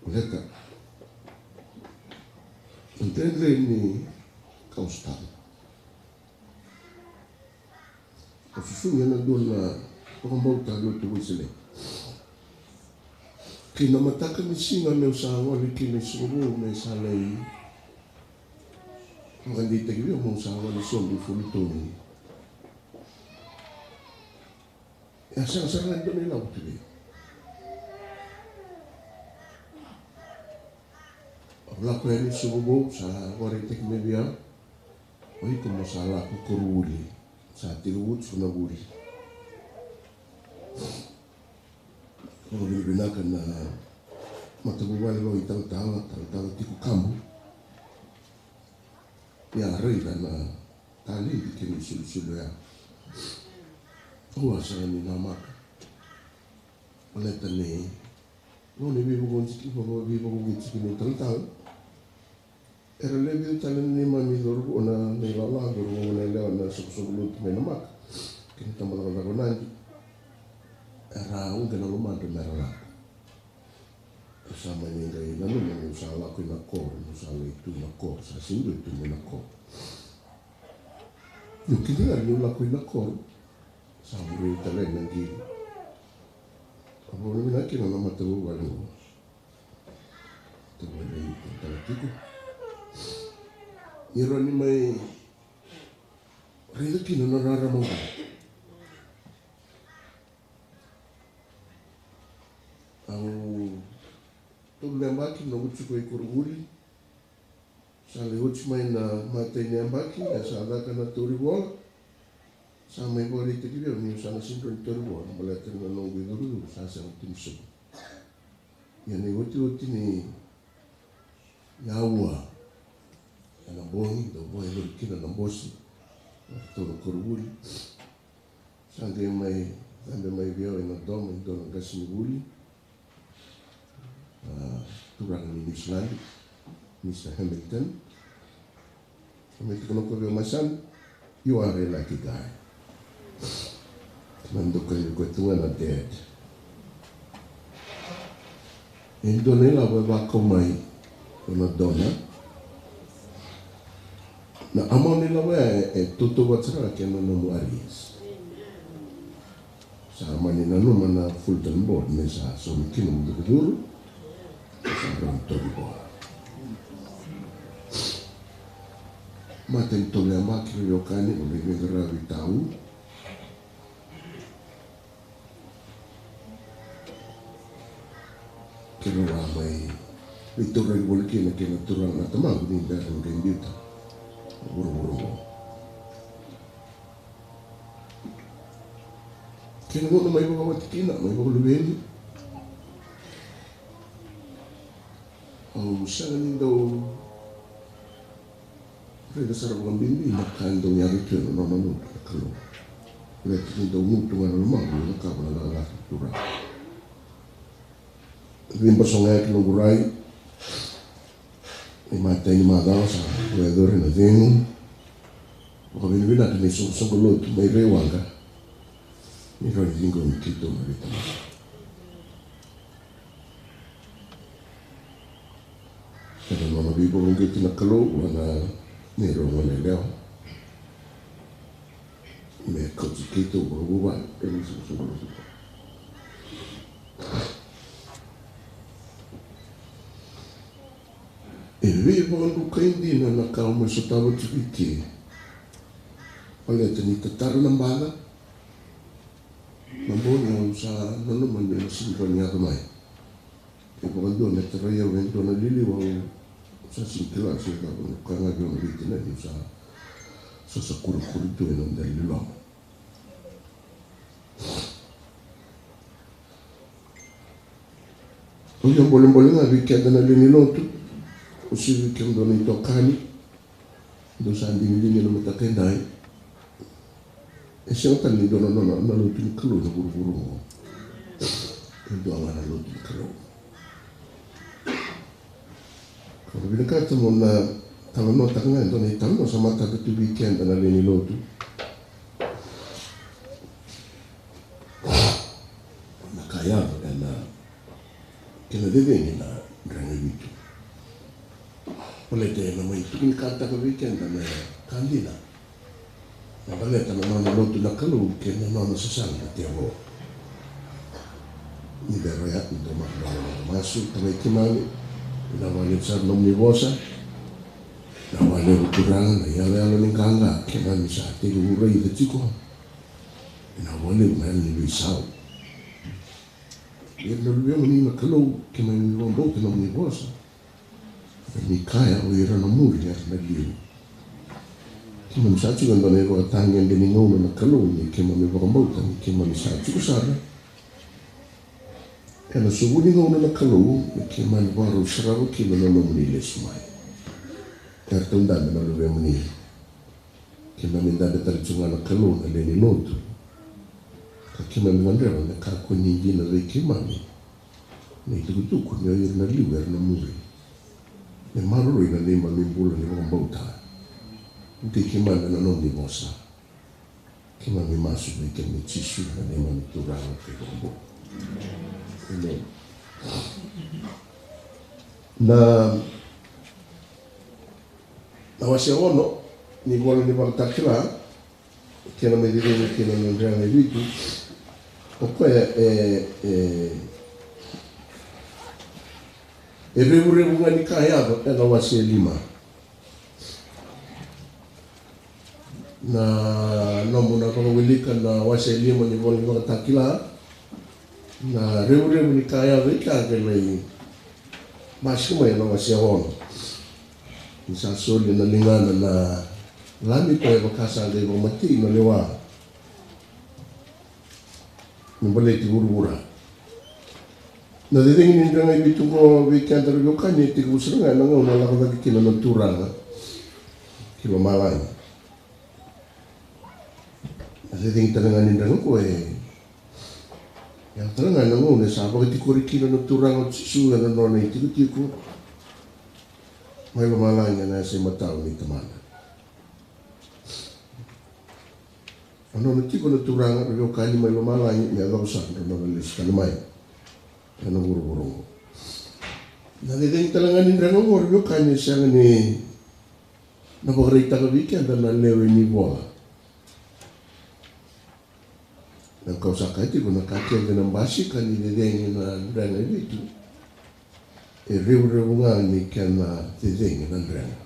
Baleta na dredre ni ka au sotava. Au susugi ena dua na vakabauta lotu Wesele. Kei na mataka ni siga meu sa gole kina i Suva me sa lai vakadeitaki vei au meu sa gole sobu i Fullerton. E a sega sara ga e dua na ilavo tu vei au. Au lako yani i Suva vou, sa vakaraitaki mai vei au. O iko mo sa lako koronivuli. Sa tekivu tiko na vuli. Vakavinavinaka na matavuvale vakaitalatala, talatala Tiko Kabu. Ia raica na taledi kei na isolisoli oya. Au a sega ni namaka. Baleta ni Nona veivakauqeti, veivakauqeti tiko ni talatala. Era lewe vica tale na neimami cauravou, na ilala, cauravou, na yalewa, na soqosoqo lotu mai Namaka kei na tabacakacaka o Nadi. Era uqeta na lomadra me ra lako. Au sa mani qai nanuma niu sa lako i na koro, niu sa lai tu i na koro, sa sega ni dua e tu mai na koro. Niu kidacala niu lako i na koro, sa muri tale na qili. A vakavinaka kina na matavuvale qo. Tavuvale qo tale tiko. Ni rawa ni mai raica kina na rarama qo. Au tolu na yabaki noqu tiko i koronivuli. Sa lai oti mai na imatai ni yabaki, e sa caka na tauri vola. Sa mai vakaraitaki vei au niu sa na sega ni tauri vola baleta na noqu icurucuru sa sega tu ni sobu. Ia na iotioti ni aua, ena bogi dau vakayacori kina na bose, na ratou na koronivuli. Sa qai mai cabe mai vei au ena domo e dua na qasenivuli, a, turaga ni Niusiladi, Mr Hamilton. Hamilton, ko na koya vei au, my son, you are a lucky guy. Na dau kaya vei koya tu ga na dad. E dua na ilavo e vakau mai o na dona. Na amount ni ilavo ya e, e tautauvata sara ga kei na nomu arrears. Sa mani nanuma na Fulton Board me sa saumi kina mo curucuru. Sa rau toki koa. Matai ni tolu yabaki, o Kani, o lai veiqaravi tau. Keirau a mai veitauraki voli kina kei na turaga na tamaqu ni bera ni qai biuta na vuravura oqo. Kei na gauna mai vakawati kina, mai vakaluveni. Au sega ni dau raica sara vakabibi na ka e dau yaco tu ena nona lotu na Kalou. Baleta ni dau gutu ga na lomaqu ni cakava na lakolako ni Turaga. Veibasoga yaki noqu rai. Imatai ni macawa sa vakayacori na cegu. Vakavinavinaka ni soqosoqo lotu mai Raiwaqa ni rawa ni ciqomi keitou na veitamata. Ena nona veivakauqeti na Kalou vua na neirau goneyalewa me kauti keitou vakavuvale ena soqosoqo lotu. E veivakadrukai dina na ka au mai sotava tiko i ke. Baleta ni tatara na baca. Na bogi au sa nanuma ni na sega ni rawa ni yaco mai. E vakadua me tarai au e dua na liliu, au sa sega ni kila se cava na ka ga vei au na veitinani, au sa, sa, sa kurakura tu ena dela ni loma. Au ia bolebole ga vei keda na lewe ni lotu, uasivi kemudou na itokani. Dou sa digidigi ena mataka edai. E sega tale ni dua na nona na lotu ni Kalou na vuravura oqo. E dua ga na lotu ni Kalou. Au vinakata meu na talanoataka ga e dua na italanoa sa matata tu vei keda na lewe ni lotu. Na ka yaco ena kena cecegi na Dragavitu. Baleta ena mai tukunikataka vei keda na ka dina. Na baleta na nona lotu na Kalou kei na nona sasaga na tevoro. Ni bera ya, ni dou maka na masu, tamai keimami, vinaka vakalevu sara na nomuni vosa. Vinaka vakalevu Turaga na iyaloyalo ni qaqa keimami sa tekivu raica tiko. Vinaka vakalevu na yalo ni veisau. Ia na luvemuni na Kalou, keimami vakabauta na nomuni vosa. Ni kaya o ira na muri era na liu. Keimami sa tiko e dua na ivakatagede ni gauna na Kalou ni keimami vakabauta ni keimami sa tiko sara ena sovu ni gauna na Kalou ni keimami vakarau sarava kina na nomuni lesu mai. Era taudabe na luvemuni. Keimami dabe tale tiko ga na Kalou na lewe ni lotu. Ka keimami gadreva me kakua ni dina vei keimami na itukutuku ni o ira na liu era na muri. Me maroroi na neimami bula ni vakabauta. Ni tei keimami ena nomuni vosa. Keimami masu vei kemuni Jisu na neimami Turaga kei Vakabula. Emeni. Na, na wase ono ni vola ni Vakatakila, kena mai cecegi kina na drega e vitu. O koya e, e, e revurevu ga ni ka e yaco ena wase e lima. Na nomu na vakawilika na wase e lima ni vola ni Vakatakila, na revurevu ni ka e yaco i ka qai lai basika mai ena wase e ono. Ni sa soli na ligana na lami koya e vaka sa qai vakamatei na lewa me baleti vuravura. Na cecegi ni drega e vitu oqo vei keda ra veiwekani e tekivu sara ga ena gauna e lako cake kina na Turaga ki lomalagi. Na cecegi tale ga ni drega oqo e yaco tale ga ena gauna e sa vakatikori kina na Turaga o Jisu ena nona itikotiko mai lomalagi ena yasa imatau ni Tamana. A nona tiko na Turaga ra veiwekani mai lomalagi me yacova sara na nona lesu tale mai ena vuravura oqo. Na cecegi tale ga ni drega oqo ra veiwekani e sega ni na vakaraitaka vei keda na lewe ni vola. Na kau sa kaya tiko na ka kece na basika ni cecegi na drega e vitu, e revurevu ga ni kena cecegi na drega.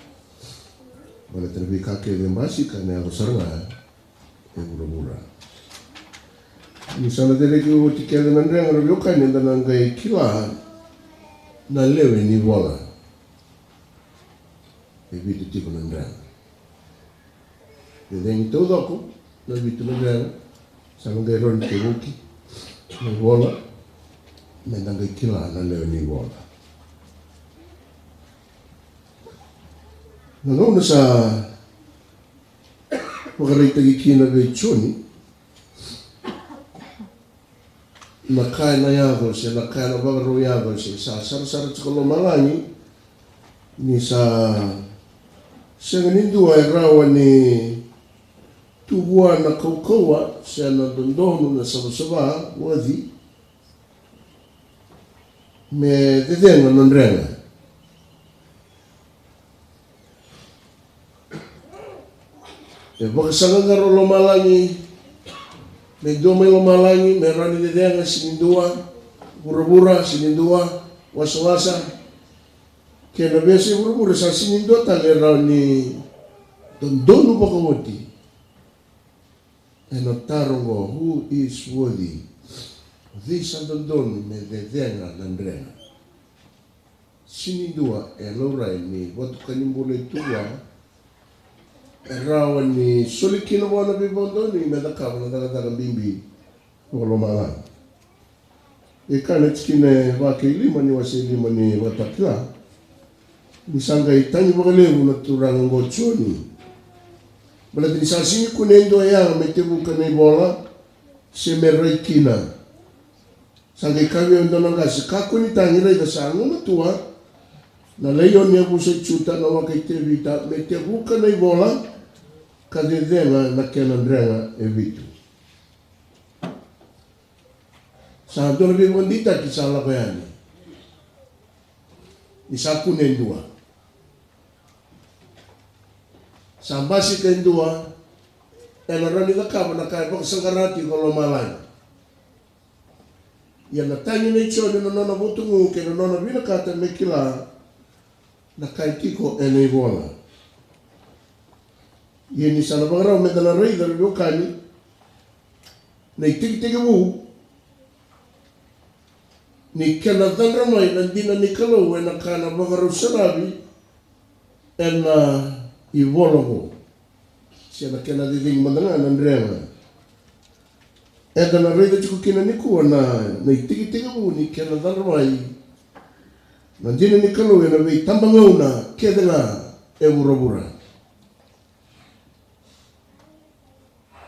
Baleta na veika kece e basika ena yaco sara ga e vuravura. Ni sa na cecegi oti kece na drega ra veiwekani eda na qai kila na lewe ni vola. E vitu tiko na drega. Cecegi taucoko na vitu na drega. Sa na qai rawa ni tevuki na ivola meda qai kila na lewe ni vola. Na gauna sa vakaraitaki kina vei Joni na ka ena yaco se na ka ena vakarau yaco se sa sarasara tiko lomalagi, ni sa sega ni dua e rawa ni tu vua na kaukauwa se na dodonu, na savasava, worthy, me cecega na drega. E vakasaqaqara o lomalagi me dua mai lomalagi me rawa ni cecega, sega ni dua, vuravura, sega ni dua, wasawasa kei na veiyasai vuravura, sa sega ni dua tale e rawa ni dodonu vakaoti ena taro oqo, who is worthy? O cei sa dodonu me cecega na drega? Sega ni dua e laurai ni vatuka ni bula e tu vua e rawa ni soli kina vua na veivakadonui me cakava na cakacaka bibi vakalomalagi. E kaya na tikina e va kei lima ni wase lima ni Vakatakila, ni sa qai tagi vakalevu na turaga oqo o Joni, baleta ni sa sega ni kunea e dua e yaga me tevuka na ivola se me rai kina. Sa qai kaya vei au e dua na qase, kakua ni tagi, raica sa gumatua na laioni yavusa i Juta, na waka i Tevita, me tevuka na ivola ka cecega na kena drega e vitu. Sa dua na veivakadeitaki sa lako yani. Ni sa kune e dua, sa basika e dua, ena rawa ni cakava na ka e vakasaqara tiko o lomalagi. Ia na tagi nei Joni na nona vutugu kei na nona vinakata me kila na ka e tiko ena ivola. Ia ni sa na vakarau meda na raica, ra veiwekani, na itekitekivu ni kena cadra mai na dina ni Kalou ena ka na vakarau saravi ena ivola oqo, se na kena cecegi mada ga na drega. Eda na raica tiko kina nikua na, na itekitekivu ni kena cadra mai na dina ni Kalou ena veitabagauna kece ga e vuravura.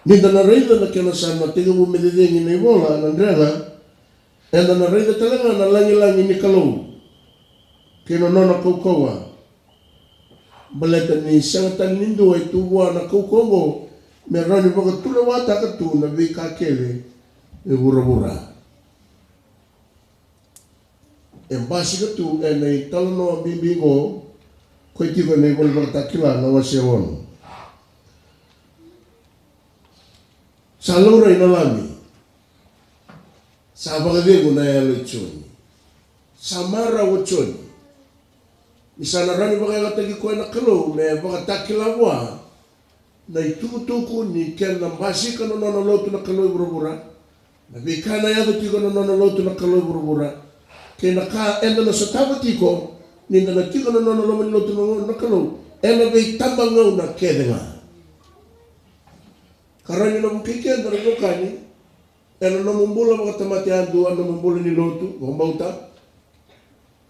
Ni da na raica na kena sa na tekivu me cecegi na ivola, na drega, Eda na raica tale ga na lagilagi ni Kalou kei na nona kaukauwa. Baleta ni sega tale ni dua e tu vua na kaukauwa oqo me rawa ni vakatulewataka tu na veika kece e vuravura. E basika tu ena italanoa bibi oqo, ko e tiko ena iVola Vakatakila na wase ono. Sa laurai na Lami. Sa vakacegu na yalo i Joni. Sa marau o Joni ni sa na rawa ni vakayagataki koya na Kalou me vakatakila vua na itukutuku ni kena basika na nona lotu na Kalou e vuravura, na veika ena yaco tiko na nona lotu na Kalou e vuravura, kei na ka eda na sotava tiko ni da na tiko na nona loma ni lotu na, na Kalou ena veitabagauna kece ga. Ka rawa ni na vukei keda na veiwekani ena nomu bula vakatamata yadua, nomu bula ni lotu vakabauta,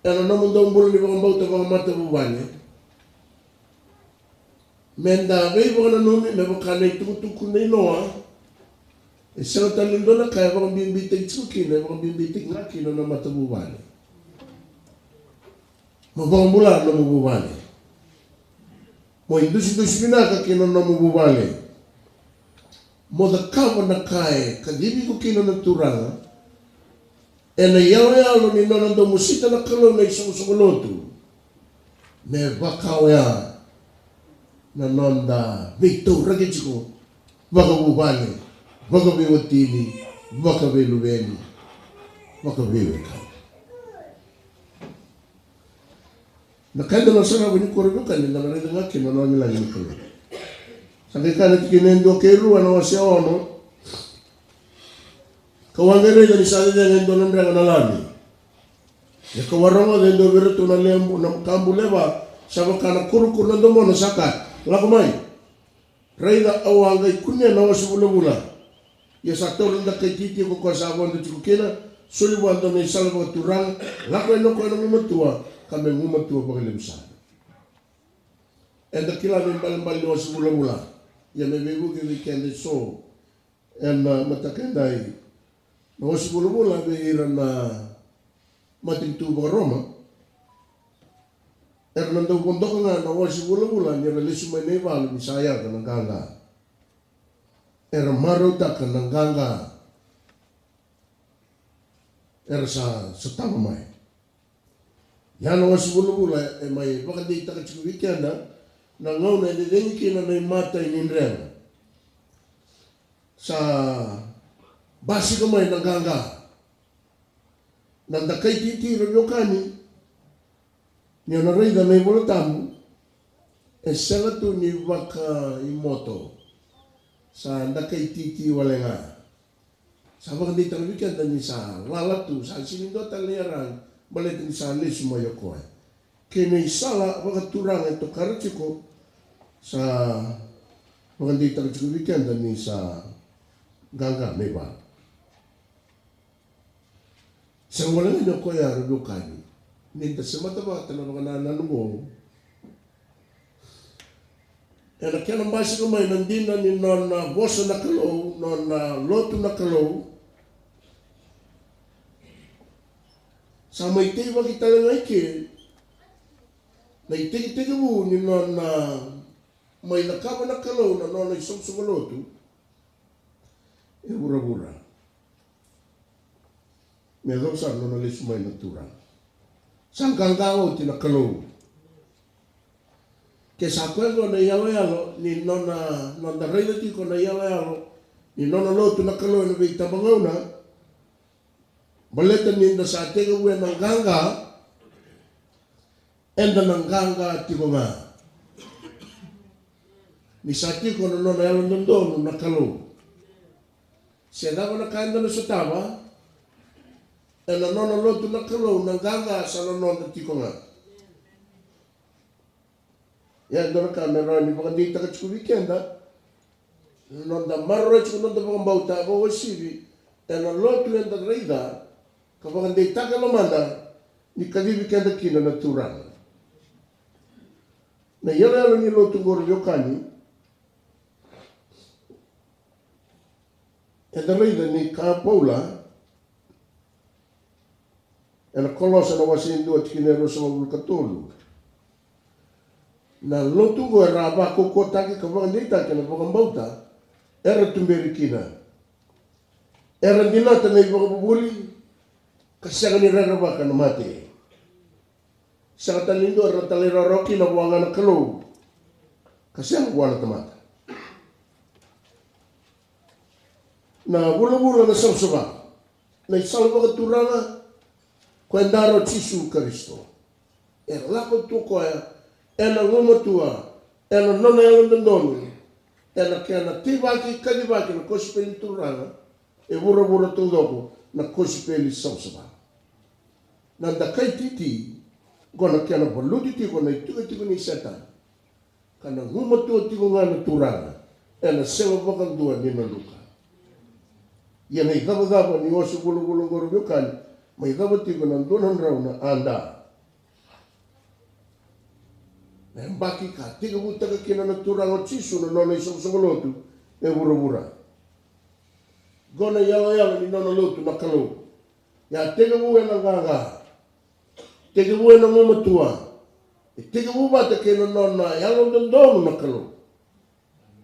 ena nomu dau bula ni vakabauta vakamatavuvale. Me da veivakananumi me vaka na itukutuku nei Noa, e sega tale ni dua na ka e vakabibitaki tiko kina, e vakabibitaki ga kina na matavuvale. Mo vakabula nomu vuvale. Mo idusidusi vinaka kina nomu vuvale. Mo cakava na ka e kacivi iko kina na Turaga. Ena iyaloyalo ni nona dau mosita na Kalou na isoqosoqo lotu. Me vaka oya na noda veitauraki tiko vakavuvale, vakaveiwatini, vakaveiluveni, vakaveiwekani. Na ka eda na sarava nikua, ra veiwekani, eda na raica ga kina na lagilagi ni Kalou. Sa qai kaya na tikina e dua kei rua na wase ono: Ka'u a qai raica ni sa cecega e dua na drega na Lami. Ia ka'u a rogoca e dua vei iratou na lebu, na kabu levu, sa vaka na kurukuru na domona, sa kaya, Lako mai. Raica, au a qai kunea na ose vulavula. Ia sa taura na dakai titi ko koya sa vodo tiko kina, soli vua e dua na isala vakaturaga, lako yani o koya ena gumatua, ka me gumatua vakalevu sara. Eda kila na ibalebale ni ose vulavula. Ia me veivuke vei keda eso ena mataka edai, na ose vulavula vei ira na matanitu vakaRoma, era na dau vodoka ga na ose vulavula ni ra lesu mai na ivalu ni sa yaco na qaqa. Era marautaka na qaqa era sa sotava mai. Ia na ose vulavula e mai vakadeitaka tiko vei keda na gauna e cecegi kina na imatai ni drega. Sa basika mai na qaqa. Na dakai titi, ra veiwekani, ni o na raica na iVola Tabu, e sega tu ni vakaimoto. Sa dakai titi wale ga. Sa vakadeitaka vei keda ni sa lala tu, sa sega ni dua tale na iyaragi, baleta ni sa lesu mai o koya. Kei na isala vakaturaga e tokara tiko, sa vakadeitaka tiko vei keda ni sa qaqa na ivalu. Sega wale ga ni o koya, ra veiwekani, ni da semata vata na vakanananu oqo. Ena kena basika mai na dina ni nona vosa na Kalou, nona lotu na Kalou, sa mai teivaki tale ga i ke na itekitekivu ni nona mai cakava na Kalou na nona isoqosoqo lotu e vuravura. Me yacova sara na nona lesu mai na Turaga. Sa qaqa oti na Kalou. Ke sa koya oqo na iyaloyalo ni nona, noda raica tiko na iyaloyalo ni nona lotu na Kalou ena veitabagauna, baleta ni da sa tekivu ena qaqa, eda na qaqa tiko ga. Ni sa tiko na nona yalododonu na Kalou, se cava na ka eda na sotava, ena nona lotu na Kalou na qaqa sa na noda tiko ga. Ia e dua na ka me rawa ni vakadeitaka tiko vei keda, na noda maroroya tiko na noda vakabauta, vakauasivi ena lotu eda raica ka vakadeitaka e lomada ni kacivi keda kina na Turaga. Na iyaloyalo ni lotu oqori, veiwekani, eda raica ni kaya o Paula, Ena Kolosa na wase e dua tikina e ruasagavulu ka tolu. Na lotu oqo era a vakaukauwataki ka vakadeitaki ena vakabauta era tuberi kina. Era dinata na ivakavuvuli ka sega ni rerevaka na mate. Sega tale ni dua era talairawarawa kina vua ga na Kalou ka sega vua na tamata. Na vulavula na savasava, na isala vakaturaga ko e dara o Jisu Karisito. E lako tu o koya ena gumatua, ena nona yalododonu, ena kena teivaki, kacivaki na kosipeli ni Turaga e vuravura taucoko, na kosipeli savasava. Na dakai titi, qo na kena valuti tiko na itikotiko ni Setani. Ka na gumatua tiko ga na Turaga, ena sega vakadua ni na duka. Ia na icavacava ni ose vulavula oqo ra veiwekani, mai cava tiko na dua na drau na A D. Na yabaki ka tekivutaka kina na Turaga o Jisu na nona isoqosoqo lotu e vuravura. Qo na iyaloyalo ni nona lotu na Kalou. Ia tekivu ena qaqa. Tekivu ena gumatua. E tekivu vata kei na nona yalododonu na Kalou.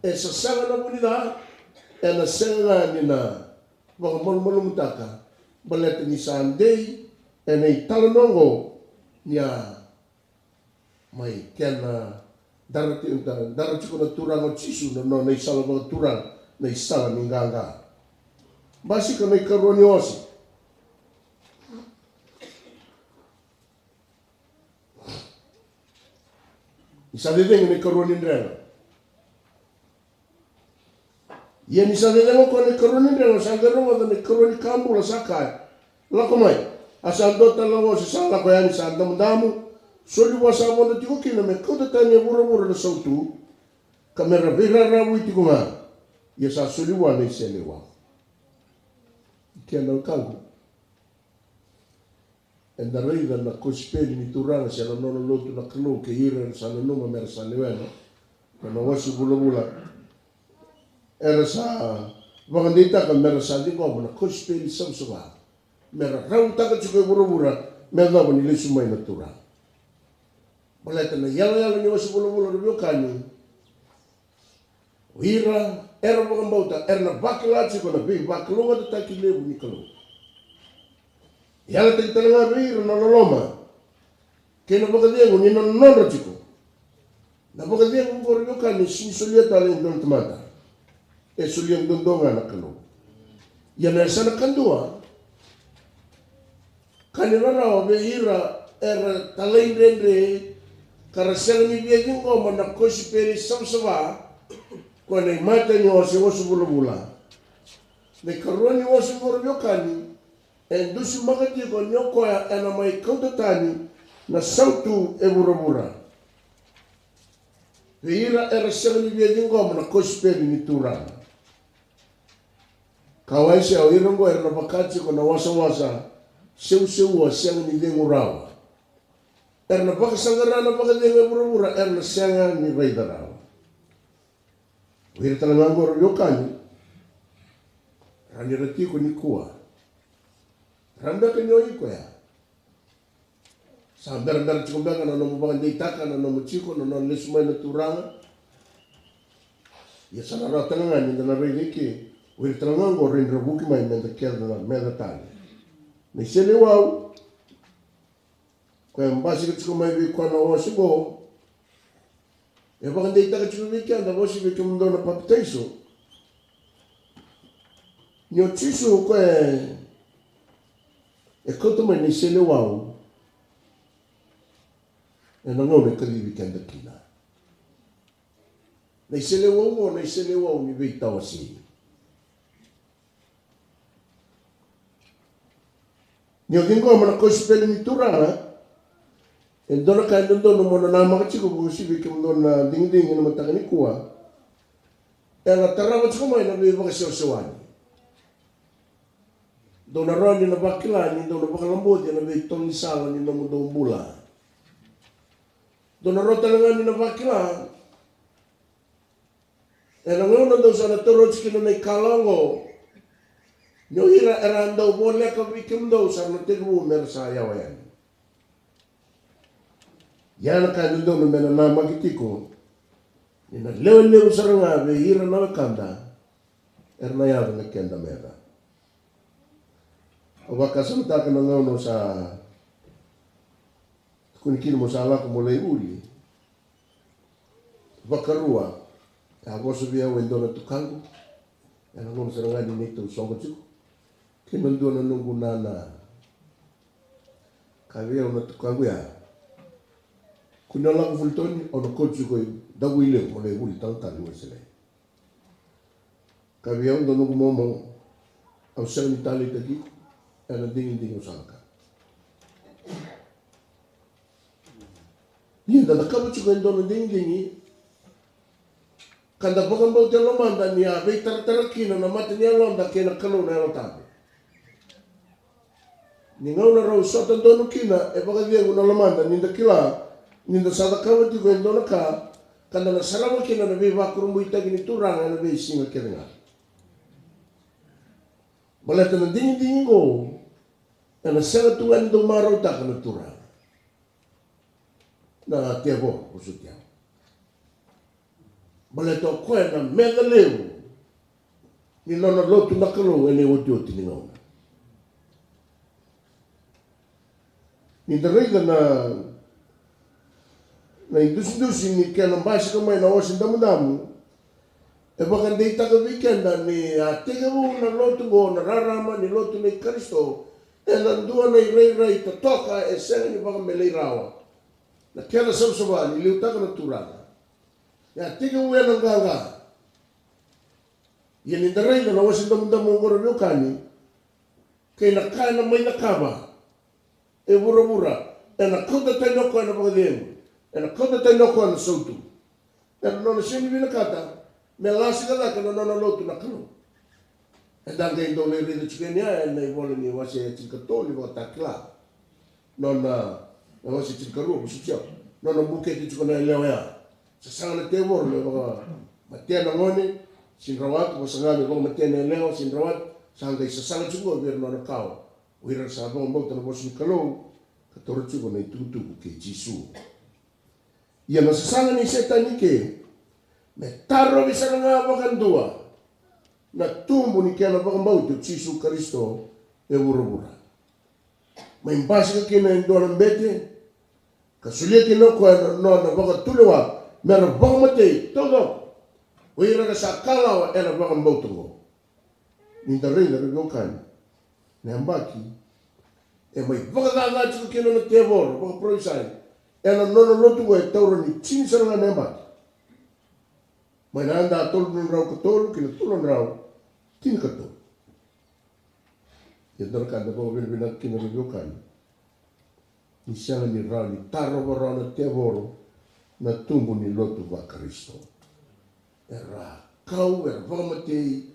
E sasaga na vu ni ca, ena sega ga ni na vakamalumalumutaka, baleta ni sa dei ena italanoa oqo ni a mai kena dara ti-, da-, dara tiko na Turaga o Jisu na nona isala vakaturaga, na isala ni qaqa. Basika na ikarua ni ose. Ni sa cecegi na ikarua ni drega. Ia ni sa cecega o koya na ikarua ni drega, sa qai rogoca na ikarua ni ka bula sa kaya, lako mai. A sa dua tale na ose sa lako yani sa damudamu, soli vua sa vodo tiko kina me kauta tani e vuravura na sautu, ka me ra veiraravui tiko ga. Ia sa soli vua na iseleiwau. Kena wekaqu. Eda raica na kosipeli ni Turaga se na nona lotu na Kalou kei ira era sa nanuma me ra sa lewena na wasi vulavula. Era sa vakadeitaka me ra sa ciqoma na kosipeli savasava, me ra rautaka tiko e vuravura me yacova ni lesu mai na Turaga. Baleta na iyaloyalo ni wasi vulavula na veiwekani. O ira era vakabauta era na vakila tiko na veivakalougatataki levu ni Kalou. E yalataki tale ga vei ira na loloma kei na vakacegu ni nodra tiko. Na vakacegu oqori veiwekani e sega ni solia tale e dua na tamata. E solia duadua ga na Kalou. Ia na yasana kadua, ka ni rarawa vei ira era talaidredre ka ra sega ni via ciqoma na kosipeli savasava, ko na imatai ni ose, ose vulavula. Na ikarua ni ose oqori veiwekani e dusimaka tiko ni o koya ena mai kauta tani na sautu e vuravura. Vei ira era sega ni via ciqoma na kosipeli ni Turaga. Ka wai se o ira oqo era na vaka tiko na wasawasa seuseua sega ni cegu rawa. Era na vakasaqara na vakacegu e vuravura, era na sega ni raica rawa. O ira tale ga oqo ra veiwekani, ra ni ra tiko nikua. Ra beka ni o iko ya. Sa berabera tiko beka na nomu vakadeitaka na nomu tiko na nona lesu mai na Turaga. Ia sa na rawa tale ga ni da na raica i ke, o ira tale ga oqo ra ni ra vuki mai me da kece na meca tale. Na iseleiwau, koya e basika tiko mai vei koya na ose oqo. E vakadeitaka tiko vei keda, vosa vei kemudou na papitaiso, ni o Jisu o koya e kauta mai na iseleiwau ena gauna e kacivi keda kina. Na iseleiwau oqo na iseleiwau ni veitawasei. Ni o ciqoma na kosipeli ni Turaga, e dua na ka e dodonu mo na namaka tiko, vakauasivi vei kemudou na digidigi ena mataka nikua. Ena tarava tiko mai na veivakasewasewani. Dou na rawa ni na vakila ni dou na vakalaboci ena veitolo ni sala ni nomudou bula. Dou na rawa tale ga ni na vakila ena gauna dou sa na taura oti kina na ikalawa oqo, Ni o ira era dau voleka vei kemudou sa na tekivu me ra sa yawa yani. Ia na ka e dodonu me na namaki tiko ni na lewe levu sara ga vei ira na wekada era na yaco me keda meca. Au vakasamataka na gauna au sa tukuni kina mo sa lako mo lai vuli. Vakarua, e a vosa vei au e dua na tukaqu ena gauna sara ga ni neitou soqo tiko kei na dua na noqu nana. Kaya vei au na tukaqu ya, kua ni o lako vuli Toni, au na kauti iko i Davuilevu mo lai vuli talatala ni Wesele. Kaya vei au, dua noqu momo, au sega ni taleitaki iko ena digidigi au sa lako. Ni da cakava tiko e dua na digidigi ka da vakabauta e lomada ni a veitaratara kina na mata ni yaloda kei na Kalou na Yalo Tabu. Ni gauna rau sota donu kina e vakacegu na lomada ni da kila ni da sa cakava tiko e dua na ka ka da na sarava kina na veivakurabuitaki ni Turaga ena veisiga kece ga. Baleta na digidigi oqo ena sega tu ga ni dau marautaka na Turaga. Na tevoro, vosoti au. Baleta o koya na meca levu ni nona lotu na Kalou ena iotioti ni gauna. Ni da raica na, na idusidusi ni kena basika mai na Ose Damudamu, e vakadeitaka vei keda ni a tekivu na lotu oqo, na rarama ni lotu nei Karisito, ena dua na irairai totoka e sega ni vakamelei rawa. Na kena savasava ni liutaka na Turaga. E a tekivu ena qaqa. Ia ni da raica na Ose Damudamu oqo ra veiwekani, kei na ka ena mai cakava e vuravura, ena kauta tani o koya na vakacegu, ena kauta tani o koya na sautu. Ena nona sega ni vinakata me lasika cake na nona lotu na Kalou. Eda qai dau lai raica tiko yani ya ena ivola ni wase e tinikatolu ni Vakatakila. Nona, na wase tinikarua, vosoti au. Nona bukete tiko na yalewa ya. Sasaga na tevoro me vakamatea na gone, sega ni rawata, vakasaga me vakamatea na yalewa, sega ni rawata, sa qai sasaga tiko vei ira na nona kawa. O ira sa vakabauta na vosa ni Kalou, ka taura tiko na itukutuku kei Jisu. Ia na sasaga nei Setani ke, me tarovi sara ga vakadua na tubu ni kena vakabauti o Jisu Karisito e vuravura. Mai basika kina e dua na bete, ka solia kina o koya na nona vakatulewa me ra vakamatei taucoko o ira ka sa kalawa ena vakabauta oqo. Ni da raica ra veiwekani, na yabaki e mai vakacaca tiko kina na tevoro, vakaparofisai ena nona lotu oqo e taura ni tini sara ga na yabaki. Mai na yada tolu na drau ka tolu ki na tolu na drau tinikatolu. Ia dua na ka da vakavinavinaka kina, ra veiwekani, ni sega ni rawa ni tarova rawa na tevoro na tubu ni lotu vaKarisito. Era kau, era vakamatei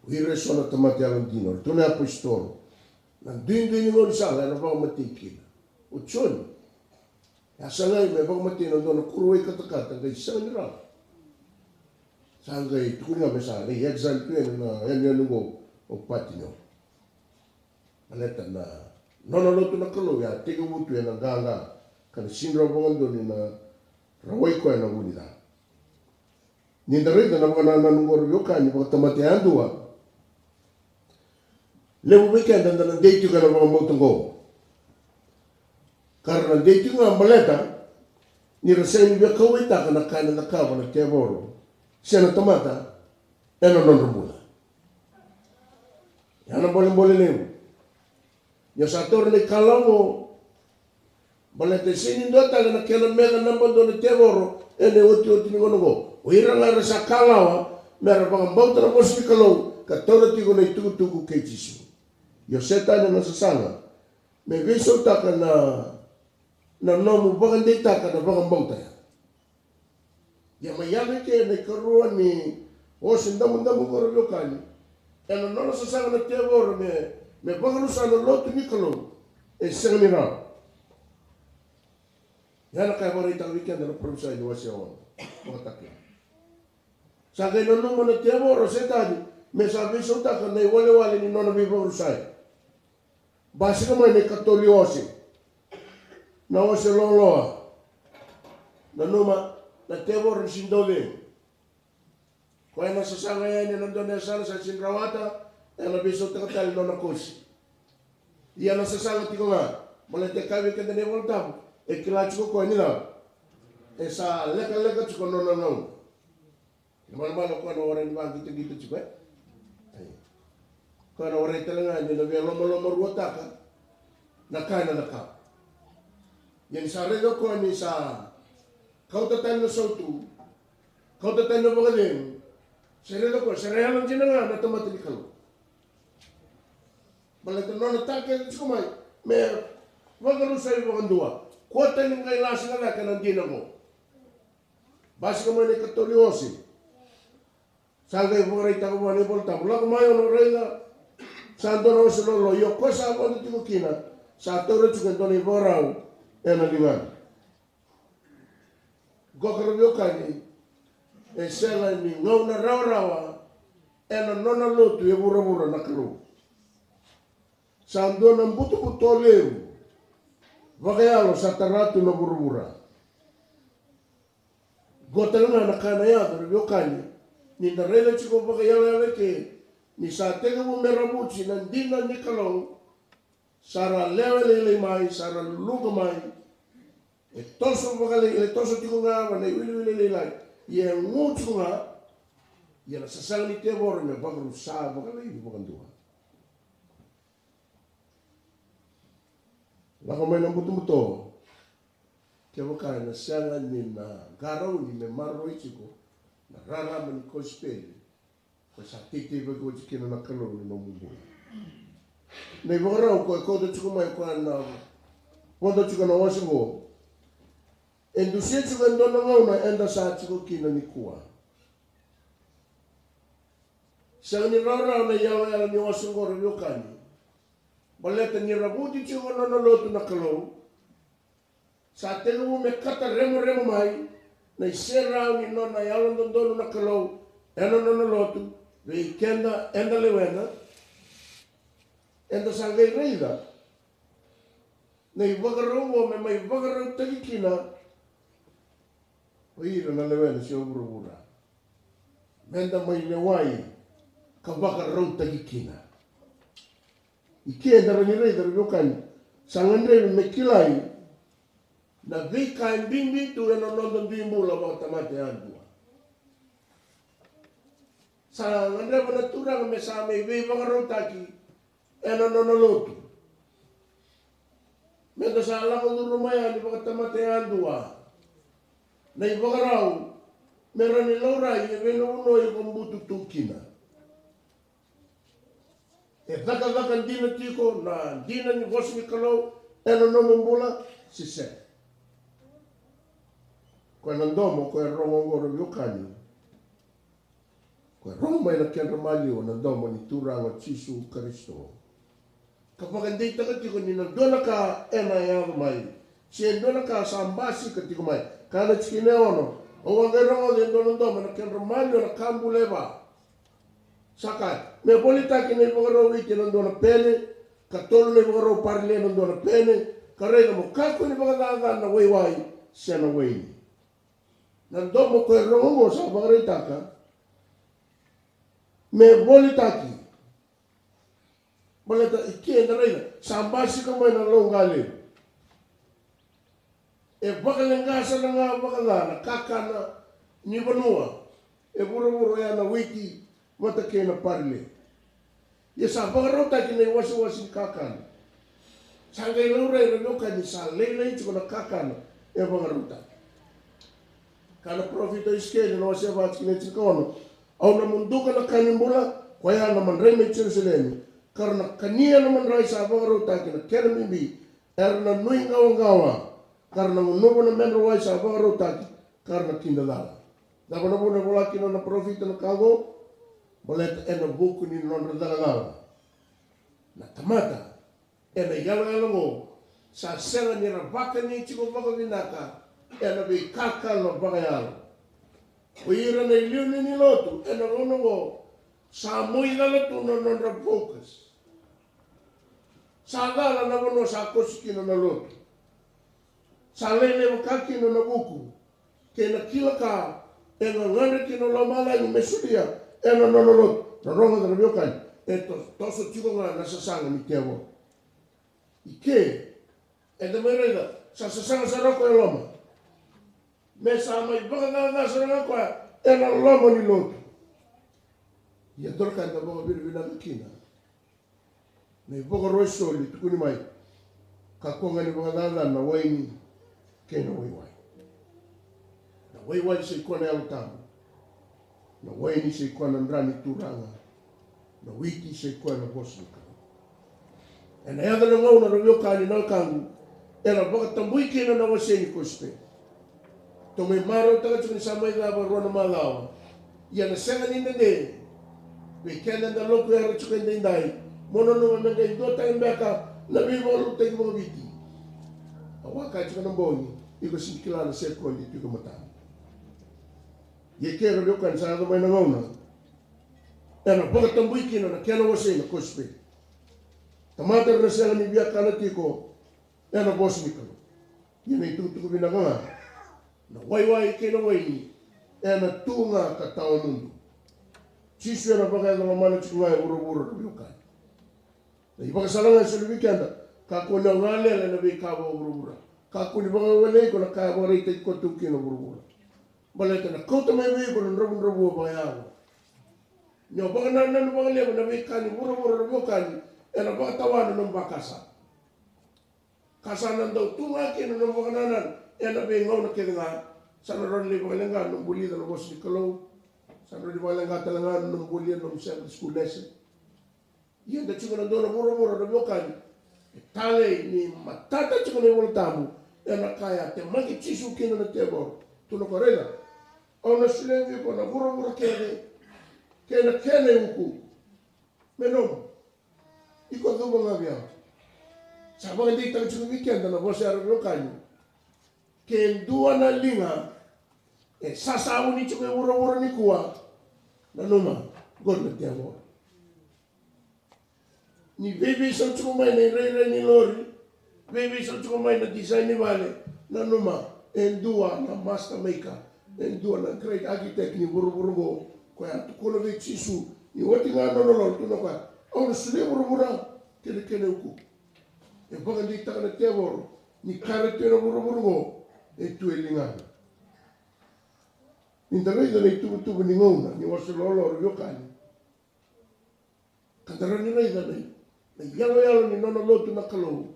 o ira eso na tamata yalodina, o iratou na apositolo. Na duidui ni gaunisala era vakamatei kina. O Joni, e a sagai me vakamatei na dua na kuruwai katakata, qai sega ni rawa. Sa qai tukuni ga me sa qai exile tu yani na yanuyanu oqo o Patinio. Baleta na nona lotu na Kalou e a tekivu tu ena qaqa, ka na sega ni rawa vakadua ni na rawai koya na vu ni ca. Ni da raica na vakanananu oqo, ra veiwekani, vakatamata yadua, levu vei keda da na dei tiko ena vakabauta oqo. Ka ra na dei tiko ga baleta ni ra sega ni via kauwaitaka na ka ena cakava na tevoro se na tamata ena nodra bula. Ya na bolebole levu. Ni o sa taura na ikalawa oqo, baleta e sega ni dua tale na kena meca naba dua na tevoro ena iotioti ni gauna oqo. O ira ga era sa kalawa me ra vakabauta na vosa ni Kalou ka taura tiko na itukutuku kei Jisu. Ia o Setani ena sasaga me veisautaka na, na nomu vakadeitaka na vakabauta ya. Ia mai yaco i ke na ikarua ni Ose Damudamu oqo, ra veiwekani, ena nona sasaga na tevoro me, me vakarusa na lotu ni Kalou, e sega ni rawa. Ya na ka e vakaraitaka vei keda na parofisai ni wase ono, Vakatakila. Sa qai nanuma na tevoro, Setani, Me sa veisautaka na iwalewale ni nona veivakarusai. Basika mai na ikatolu ni ose. Na ose loaloa. Nanuma, na tevoro ni sini dau cegu. Koya na sasaga yani ena dua na yasana sa sini rawata, ena veisautaka tale na nona kosi. Ia na sasaga tiko ga, baleta e kaya vei keda na iVolatabu, e kila tiko koya ni cava? E sa lekaleka tiko na nona gauna. Ena malamala o koya na warai ni vaqitaqita tiko, e? Ai. Koya na warai tale ga ni na via lomalomaruataka na ka ena cakava. Ia ni sa raica o koya ni sa kauta tani na sautu, kauta tani na vakacegu, sa raica o koya sa ra yalodina ga na tamata ni Kalou. Baleta na nona takete tiko mai me vakarusai vakadua. Kua tani qai lasa ga cake na dina qo. Basika mai na ikatolu ni ose. Sa qai vakaraitaka vua na iVolatabu, lako mai o na raica. Sa dua na ose loaloa, ia o koya sa vodo tiko kina, sa taura tiko e dua na ivakarau ena ligana. Qo, ra veiwekani, e sega ni gauna rawarawa ena nona lotu e vuravura na Kalou. Sa dua na butobuto levu vakayalo sa tara tu na vuravura. Qo tale ga na ka na yaco, ra veiwekani, ni da raica tiko vakaiyalayala eke, ni sa tekivu me ravuti na dina ni Kalou, sa ra lewe lailai mai, sa ra luluqa mai. E toso vakalailai, e toso tiko ga va na iwiliwili lailai. Ia e gu tiko ga. Ia na sasaga ni tevoro me vakarusa vakalaivi vakadua. Lako mai na butobuto. Kevaka ena sega ni na qarauni me maroroi tiko na rarama ni kosipeli, ko sa teitei vaki oti kina na Kalou ni nomu bula. Na ivakarau ko e kauta tiko mai, ko na vodo tiko na ose qo, e dusia tiko e dua na gauna eda sa tiko kina nikua. Sega ni rawarawa na iyalayala ni ose qo, ra veiwekani. Baleta ni ravuti tiko na nona lotu na Kalou, sa tekivu me kata remoremo mai na iserau ni nona yalododonu na Kalou ena nona lotu vei keda eda lewena. Eda sa qai raica na ivakarau qo me mai vakarautaki kina o ira na lewena se o vuravura. Meda mai lewai ka vakarautaki kina. I ke eda rawa ni raica, ra veiwekani, sa gadrevi me kilai na veika e bibi tu ena noda dui bula vakatamata yadua. Sa gadreva na Turaga me sa mai veivakarautaki ena nona lotu. Meda sa lako curuma yani vakatamata yadua na ivakarau me rawa ni laurai e vei na vanua iko butu tu kina. E cakacaka dina tiko na dina ni vosa ni Kalou ena nomu bula se sega? Ko na domo ko e rogo oqo, ra veiwekani, ko e rogo mai na kedra maliwa na domo ni Turaga o Jisu Karisito, ka vakadeitaka tiko ni na dua na ka ena yaco mai, se dua na ka sa basika tiko mai. Ka na tikina e ono, au a qai rogoca e dua na domo ena kedra maliwa na ka bula e va. Sa kaya, me volitaki na ivakarau Viti ena dua na pene, ka tolu na ivakarau Parile ena dua na pene, ka raica mo kakua ni vakacacana na waiwai se na waini. Na domo ko e rogo oqo sa vakaraitaka me volitaki. Baleta i ke eda raica sa basika mai na lauqa levu. E vakaleqa sara ga vakaca na kakana ni vanua e vuravura, oya na Viti vata kei na Parile. Ia sa vakarautaki na iwasewase ni kakana. Sa qai laurai, ra veiwekani, sa lailai tiko na kakana e vakarautaki. Kaya na parofita o Isikeli na wase va, tikina e tinikaono, au na muduka na ka ni bula, koya na madrai mai Jerusalemi, ka ra na kania na madrai sa vakarautaki na kena bibi, era na nuiqawaqawa, ka ra na gunuva na medra wai sa vakarautaki, ka ra na kidacala. Cava na vuna e vola kina na parofita na ka oqo? Baleta ena vuku ni nodra cakacala na tamata ena iyaloyalo oqo sa sega ni ra vakani tiko vakavinaka ena veikakana vakayalo. O ira na iliuliu ni lotu ena gauna oqo Sa moi cala tu na nodra focus. Sa cala na vanua sa kosi kina na lotu. Sa lailai vaka kina na vuku kei na kila ka e gagadre kina lomalagi me solia ena nona lotu. Na rogoca na veiwekani, e to- toso tiko ga na sasaga ni tevoro. I ke, eda mai raica sa sasaga sara o koya e loma. Me sa mai vakacaca sara ga o koya ena loma ni lotu. Ia dua na ka eda vakavinavinaka kina. Na ivakaro e soli tukuni mai, kakua ga ni vakacacana na waini kei na waiwai. Na waiwai sa i koya na Yalo Tabu. Na waini sa i koya na dra ni Turaga. Na witi sa i koya na vosa ni Kalou. Ena yaco na gauna, na veiwekani, na wekaqu, ena vakatabui kina na wasei ni kosipeli. Tou mai marautaka tiko ni sa mai cava rua na macawa. Ia na sega ni dede vei keda eda loku yara tiko edaidai, mo nanuma me qai dua tale beka na veivakalotutaki vakaviti. Au a kaya tiko na bogi, iko sega ni kila na sekodi tu iko matana. Ia ke, na veiwekani, sa yaco mai na gauna ena vakatabui kina na kena wasei na kosipeli. Tamata era na sega ni via kana tiko ena vosa ni Kalou. Ia na itukutuku vinaka ga, na waiwai kei na waini ena tu ga ka tawamudu. Jisu ena vakayaco lomana tiko ga e vuravura, na veiwekani. Na ivakasala ga e soli vei keda, kakua ni o galela ena veika vakavuravura. Kakua ni vakawelei iko na ka e vakaraitaki koya tu kina na vuravura. Baleta na kauta mai vei iko na dravudravua vakayalo. Ni o vakanananu vakalevu ena veika ni vuravura, na veiwekani, ena vakatawa na nomu vakasama. Ka sa na dau tu ga kina na nomu vakanananu ena veigauna kece ga. Sa na rawa ni lai vakaleqa na nomu vulica na vosa ni Kalou. Sa na rawa ni vakaleqa tale ga na nomu vulica na nomu Sabbath school lesson. Ia eda tiko ena dua na vuravura, na veiwekani, e talei ni matata tiko na iVola Tabu ena ka e a temaki Jisu kina na tevoro. Tukuna o koya, raica, au na solia vei iko na vuravura kece kei na kena iukuuku. Me nomu. Iko cuva ga vei au. Sa vakadeitaka tiko vei keda na vosa ya, na veiwekani. Ke dua na liga e sasavuni tiko e vuravura nikua, nanuma, qori na tevoro. Ni veiveisau tiko mai na irairai ni lori, veiveisau tiko mai na design ni vale, nanuma, e dua na master maker, e dua na great architect ni vuravura oqo, koya a tukuna vei Jisu ni oti ga na nona lolo, tukuna o koya, au na solia vuravura kei na kena iukuuku. E vakadeitaka na tevoro ni ka era tu ena vuravura oqo e tu e ligana. Ni da raica na ituvatuva ni gauna ni wasa lololo, na veiwekani, ka da rawa ni raica na, na iyaloyalo ni nona lotu na Kalou.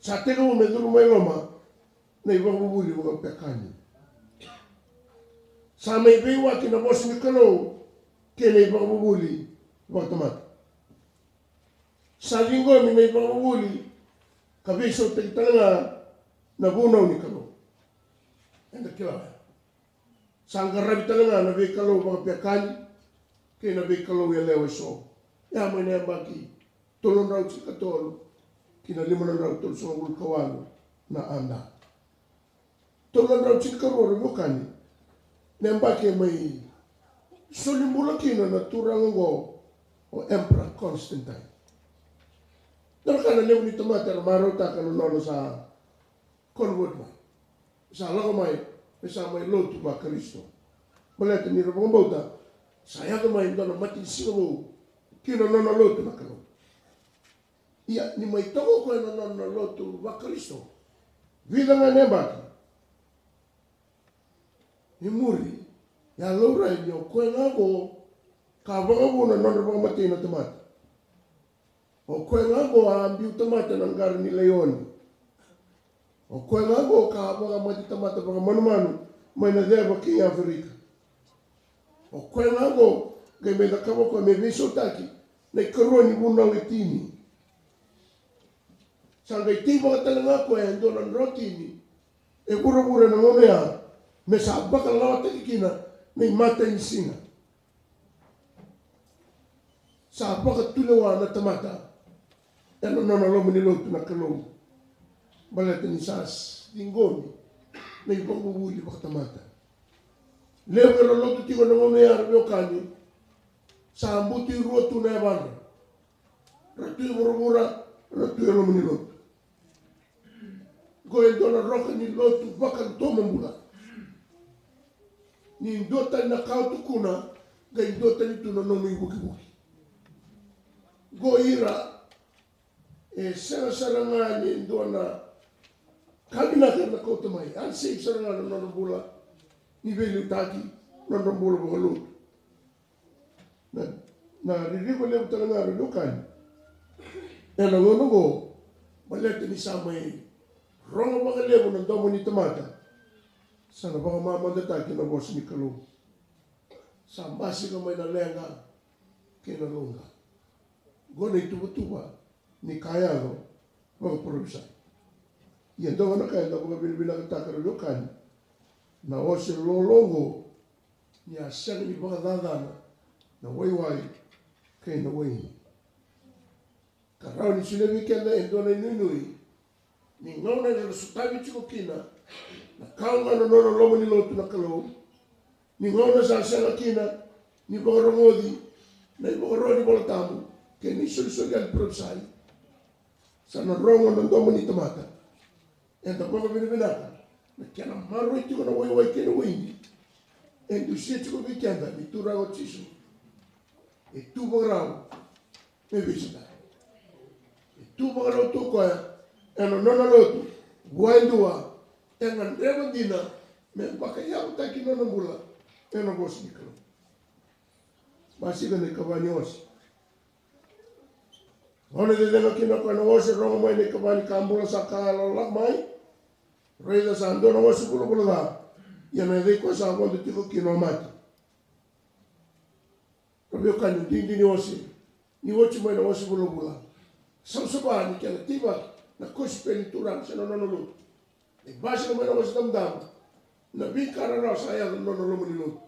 Sa tekivu me curu mai loma na ivakavuvuli vakapekani. Sa mai veiwaki na vosa ni Kalou kei na ivakavuvuli vakatamata. Sa ciqomi na ivakavuvuli ka veisautaki tale ga na vunau ni Kalou. Eda kila oya. Sa qaravi tale ga na veikalou vakapekani kei na veikalou yalewa eso. Ya mai na yabaki tolu na drau tinikatolu ki na lima na drau tolusagavulu ka walu na A D. Tolu na drau tinikarua, ra veiwekani, na yabaki e mai soli bula kina na turaga oqo, o Emperor Constantine. Dua na ka na levu ni tamata era marautaka na nona sa convert mai, sa lako mai, me sa mai lotu vaKarisito. Baleta ni ra vakabauta sa yaco mai e dua na matanisiga vou ki na nona lotu na Kalou. Ia ni mai toka o koya na nona lotu vaKarisito, vica ga na yabaki i muri, e a laurai ni o koya ga oqo ka vakavuna na nodra vakamatei na tamata. O koya ga oqo a biu tamata na qara ni laioni. O koya ga oqo ka vakamate tamata vakamanumanu mai na ceva kei Aferika. O koya ga oqo qai mai cakava o koya me veisautaki na ikarua ni vunau e tini. Sa qai teivaka tale ga o koya e dua na drotini e vuravura ena gauna ya, me sa vakalawataki kina na imatai ni siga. Sa vakatulewa na tamata ena nona loma ni lotu na Kalou, baleta ni sa ciqomi na ivakavuvuli vakatamata. Levu era lotu tiko ena gauna ya, ra veiwekani, Sa butu e rua tu na yavadra. Ra tu e vuravura, ra tu e loma ni lotu. Qo e dua na roka ni lotu vakadomobula. Ni dua tani na ka o tukuna, qai dua tani tu na nomu ivukivuki. Qo ira e sega sara ga ni dua na ka vinaka era na kauta mai. Unsafe sara ga na nodra bula ni veiliutaki, nodra bula vakalotu. Na, na ririko levu tale ga, ra veiwekani, ena gauna oqo, baleta ni sa mai rogo vakalevu na domo ni tamata. Sa na vakamamadataki na vosa ni Kalou. Sa basika mai na leqa kei na loqa. Qo na ituvatuva ni ka yaco vakaparofisai. Ia dua ga na ka eda vakavinavinakataka, ra veiwekani, na ose lolo oqo, ni a sega ni vakacacana na waiwai kei na waini. Ka rawa ni solia vei keda e dua na inuinui ni gauna eda na sotavi tiko kina na ka oqo, na nona loma ni lotu na Kalou, ni gauna sa sega kina ni vakarogoci na ivakaro ni Vola Tabu kei na isolisoli yali parofisai, sa na rogo na domo ni tamata. Eda vakavinavinaka na kena maroroi tiko na waiwai kei na waini. E dusia tiko vei keda ni Turaga o Jisu e tu vakarau me veisotari. E tu vakarau tu o koya ena nona lotu vua e dua e gadreva dina me vakayavutaki nona bula ena vosa ni Kalou. Basika na ikava ni ose. Gauna e cecega kina o koya na ose, rogo mai na ikava ni ka bula sa ka yaloyalo mai. Raica, sa dua na ose vulavula ca, ia na yacai koya sa vodo tiko kina o mate. Ra veiwekani, na duidui ni ose ni oti mai na ose vulavula, savasava ni kena teivaki na kosipeli ni Turaga se na nona lotu. Ni basika mai na ose damudamu, na veika rarawa sa yaco na nona loma ni lotu.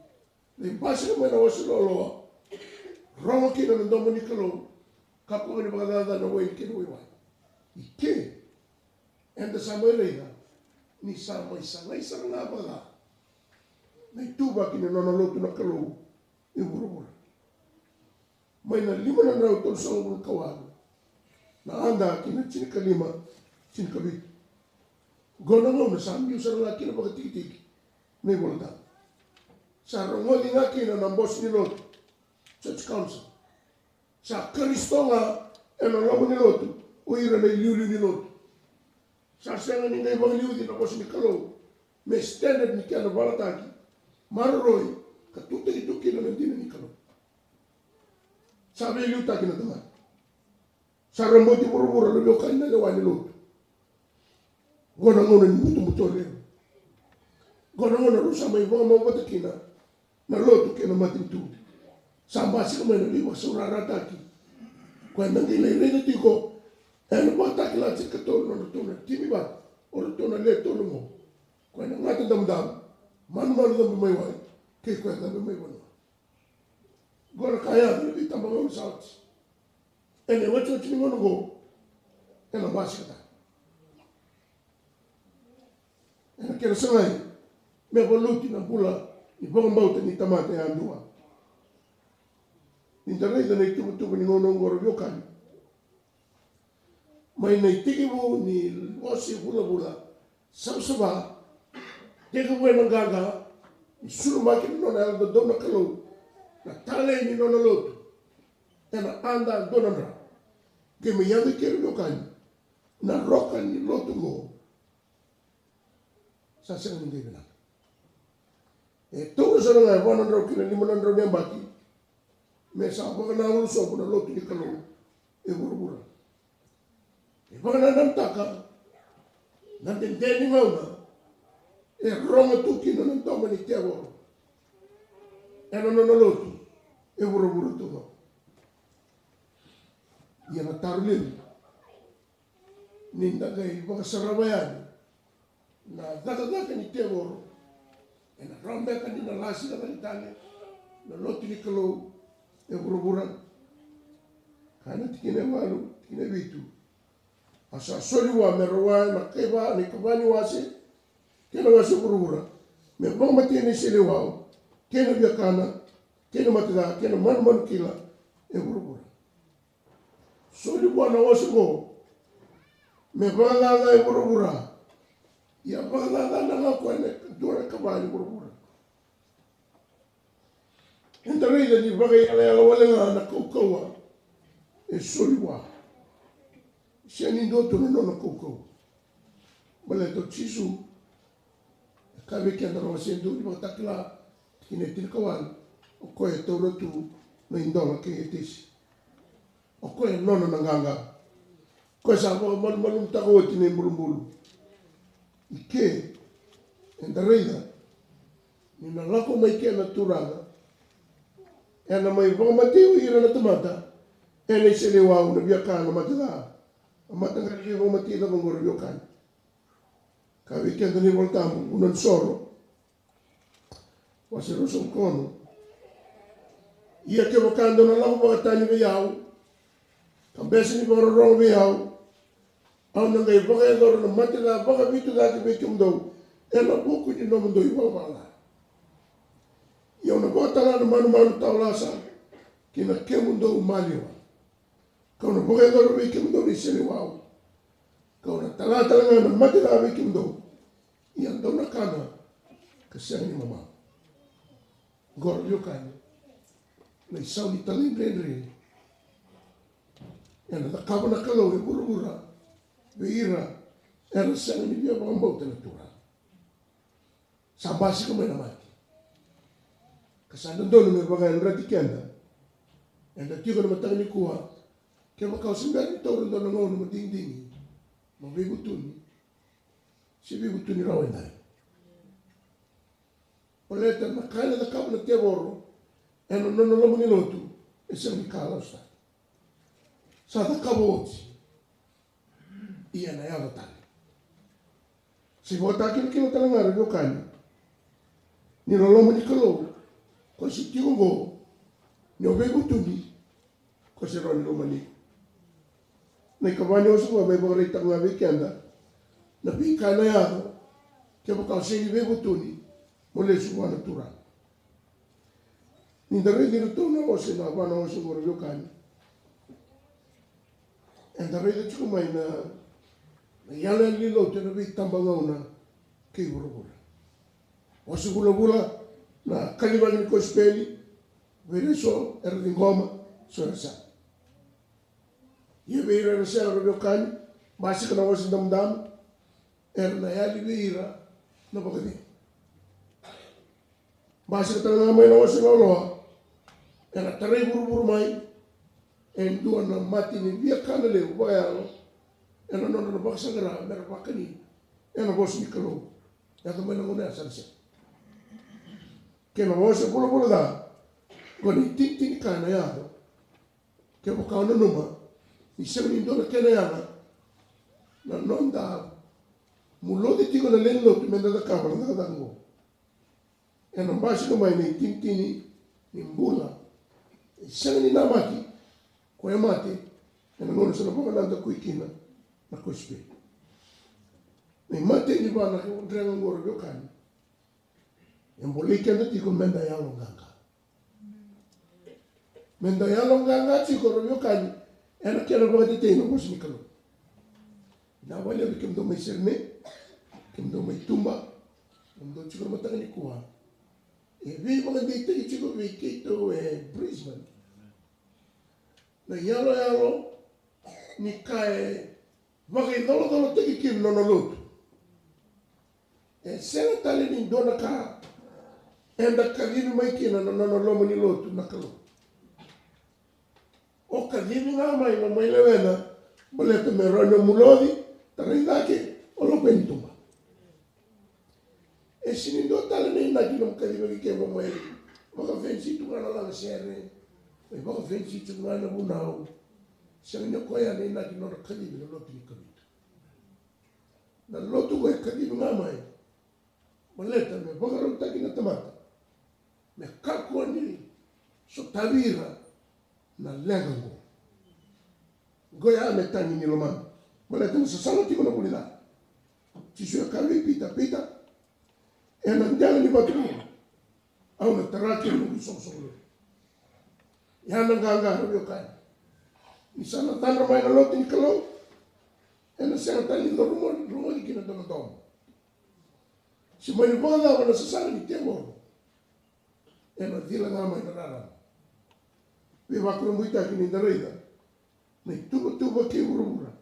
Ni basika mai na ose loloa, rogo kina na domo ni Kalou, kakua ni vakacacana na waini kei na waiwai. I ke, eda sa mai raica ni sa mai sagai sara ga vakaca na ituvaki ni nona lotu na Kalou e vuravura. Mai na lima na drau tolusagavulu ka walu, na ada ki na tinikalima, tinikavitu. Qo na gauna sa biu sara ga kina vakatikitiki na iVolatabu. Sa rogoci ga kina na bose ni lotu, church council. Sa Karisito ga ena loma ni lotu o ira na iliuliu ni lotu. Sa sega ni qai vakaliuci na vosa ni Kalou me standard ni kena valataki, maroroi, ka tutaki tu kina na dina ni Kalou. Sa veiliutaki na tamata. Sa raboti vuravura na veiwekani na lewa ni lotu. Qo na gauna ni butobuto levu. Qo na gauna rau sa mai vakamau vata kina na lotu kei na matanitu. Sa basika mai na veivakasaurarataki. Koya na qai lai raica tiko ena Vakatakila tinikatolu, nodratou na timi vata, o ratou na le tolu oqo. Koya na gata damudamu, manumanu cabe mai wai, kei koya cabe mai vanua. Qo na ka yaco ena veitabagauna sa oti. Ena iotioti ni gauna oqo, ena basika tale. Ena kena sagai me valuti na bula ni vakabauta ni tamata yadua. Ni da raica na ituvatuva ni gauna oqo, ra veiwekani, mai na itekivu ni ose vulavula, savasava, tekivu ena qaqa ni sulumaki na nona yalododonu na Kalou, na talei ni nona lotu ena ada dua na drau. Qai mai yaco i ke, ra veiwekani, na roka ni lotu oqo. Sa sega ni qai vinaka. E taura sara ga e va na drau ki na lima na drau ni yabaki me sa vakanananu sobu na lotu ni Kalou e vuravura. E vakanananutaka na dede ni gauna e rogo tu kina na domo ni tevoro ena nona lotu e vuravura taucoko. Ia na taro levu, ni da qai vakasarava yani na cakacaka ni tevoro, ena rawa beka ni na lasika cake tale na lotu ni Kalou e vuravura? Kaya na tikina e walu, tikina e vitu: A sa soli vua me rawai na kaiva, na ikava ni wase kei na wase vuravura, me vakamatei na iseleiwau kei na viakana, kei na mate ca kei na manumanu kila e vuravura. Soli vua na ose oqo me vakacaca e vuravura. Ia vakacaca na lako ena dua na ikava ni vuravura. Eda raica ni vakaiyalayala wale ga na kaukauwa e soli vua. Sega ni dua tu na nona kaukauwa. Baleta o Jisu e kaya vei keda na wase e dua ni Vakatakila, tikina e tinikawalu, o koya e taura tu na idola kei Etesi. O koya e nona na qaqa. O koya sa vakamalumalumutaka oti na ibulubulu. I ke eda raica ni na lako mai ke na Turaga, ena mai vakamatei ira na tamata ena iseleiwau, na viakana, na mate ca, na mataqali veivakamatei cava oqo, ra veiwekani. Ka vei keda na iVolatabu, Vunau ni Soro, wase ruasagavulu ka ono. Ia kevaka dou na lako vakatani vei au, ka bese ni vakarorogo vei au, au na qai vakayacora na mate ca vakavitu cake vei kemudou ena vuku ni nomudou ivalavala ca. Ia au na vakatala na manumanu tawa lasa ki na kemudou maliwa. Kau na vakayacora vei kemudou na iseleiwau. Kau na tala tale ga na mate ca vei kemudou. Ia dou na kana ka sega ni mamau. Qo, ra veiwekani, na isau ni talaidredre ena cakava na Kalou e vuravura vei ira era sega ni via vakabauta na Turaga. Sa basika mai na mate. Ka sa dodonu me vakayadrati keda. Eda tiko ena mataka nikua. Kevaka o se bera ni taura e dua na gauna mo digidigi, mo veivutuni, se veivutuni rawa e daidai. Baleta na ka ena cakava na tevoro ena nona loma ni lotu e sega ni ka lasutaki. Sa cakava oti. Ia na yaco tale. Sa ivakatakilakila tale ga, ra veiwekani, ni loloma ni Kalou, ko se tiko oqo, ni o veivutuni, ko se rawa ni lomani. Na ikava ni ose oqo e mai vakaraitaka ga vei keda na veika ena yaco kevaka o sega ni veivutuni mo lesu vua na Turaga. Ni da raici iratou na ose, na va na ose oqo, ra veiwekani, eda raica tiko mai na, na iyaloyalo ni lotu ena veitabagauna kei vuravura. Ose vulavula na kacivaki ni kosipeli, vei ira eso era ciqoma, so era sega. Ia vei ira era sega, ra veiwekani, basika na ose damudamu, era na yali vei ira na vakacegu. Basika tale ga mai na ose loaloa, era tarai vuravura mai e dua na mate ni viakana levu vakayalo, ena nodra na vakasaqara mera vakani ena vosa ni Kalou. Yaco mai na gauna ya sa na sega. Kei na ose vulavula ca, qo na itinitini ka ena yaco. Kevaka o nanuma ni sega ni dua na kena yaga na noda muloci tiko na lewe ni lotu meda cakava na cakacaka oqo, ena basika mai na itinitini ni bula e sega ni namaki, ko e mate, ena gauna sa na vakanadakui kina na kosipeli. Na imatai ni va na drega oqo, ra veiwekani, e bolei keda tiko meda yaloqaqa. Meda yaloqaqa tiko, ra veiwekani, ena kena vakatetei na vosa ni Kalou. Na vale vei kemudou mai Sydney, kemudou mai tuba, kemudou tiko na mataka nikua. E veivakadeitaki tiko vei keitou e Brisbane na iyaloyalo ni ka e vakaicolacolotaki kina na nona lotu. E sega tale ni dua na ka eda kacivi mai kina na nona loma ni lotu na Kalou. O kacivi ga mai mo mai lewena, baleta me rawa ni o muloci, tarai cake, o lako yani tuba. E sega ni dua tale na inaki nomu kacivaki ke mo mai vakafenisi tu ga na lagasere, mai vakafenisi tu ga na vunau. Sega ni o koya na inaki nona kacivi na lotu ni Kavitu. Na lotu oqo e kacivi ga mai baleta me vakarautaki na tamata me kakua ni sotavi ira na leqa oqo. Oqo ya me tagi ni lomana. Baleta na sasaga tiko na vuli ca. Jisu e kaya vei Pita, Pita, ena dela ni vatu oqo au na tara kina noqu isoqosoqo lotu. Ia na qaqa, ra veiwekani, ni sa na cadra mai na lotu ni Kalou, ena sega tale ni dau rogoci kina na domodomo. Se mani vakacava na sasaga ni tevoro, ena cila ga mai na rarama. Veivakurabuitaki ni da raica na ituvatuva kei vuravura.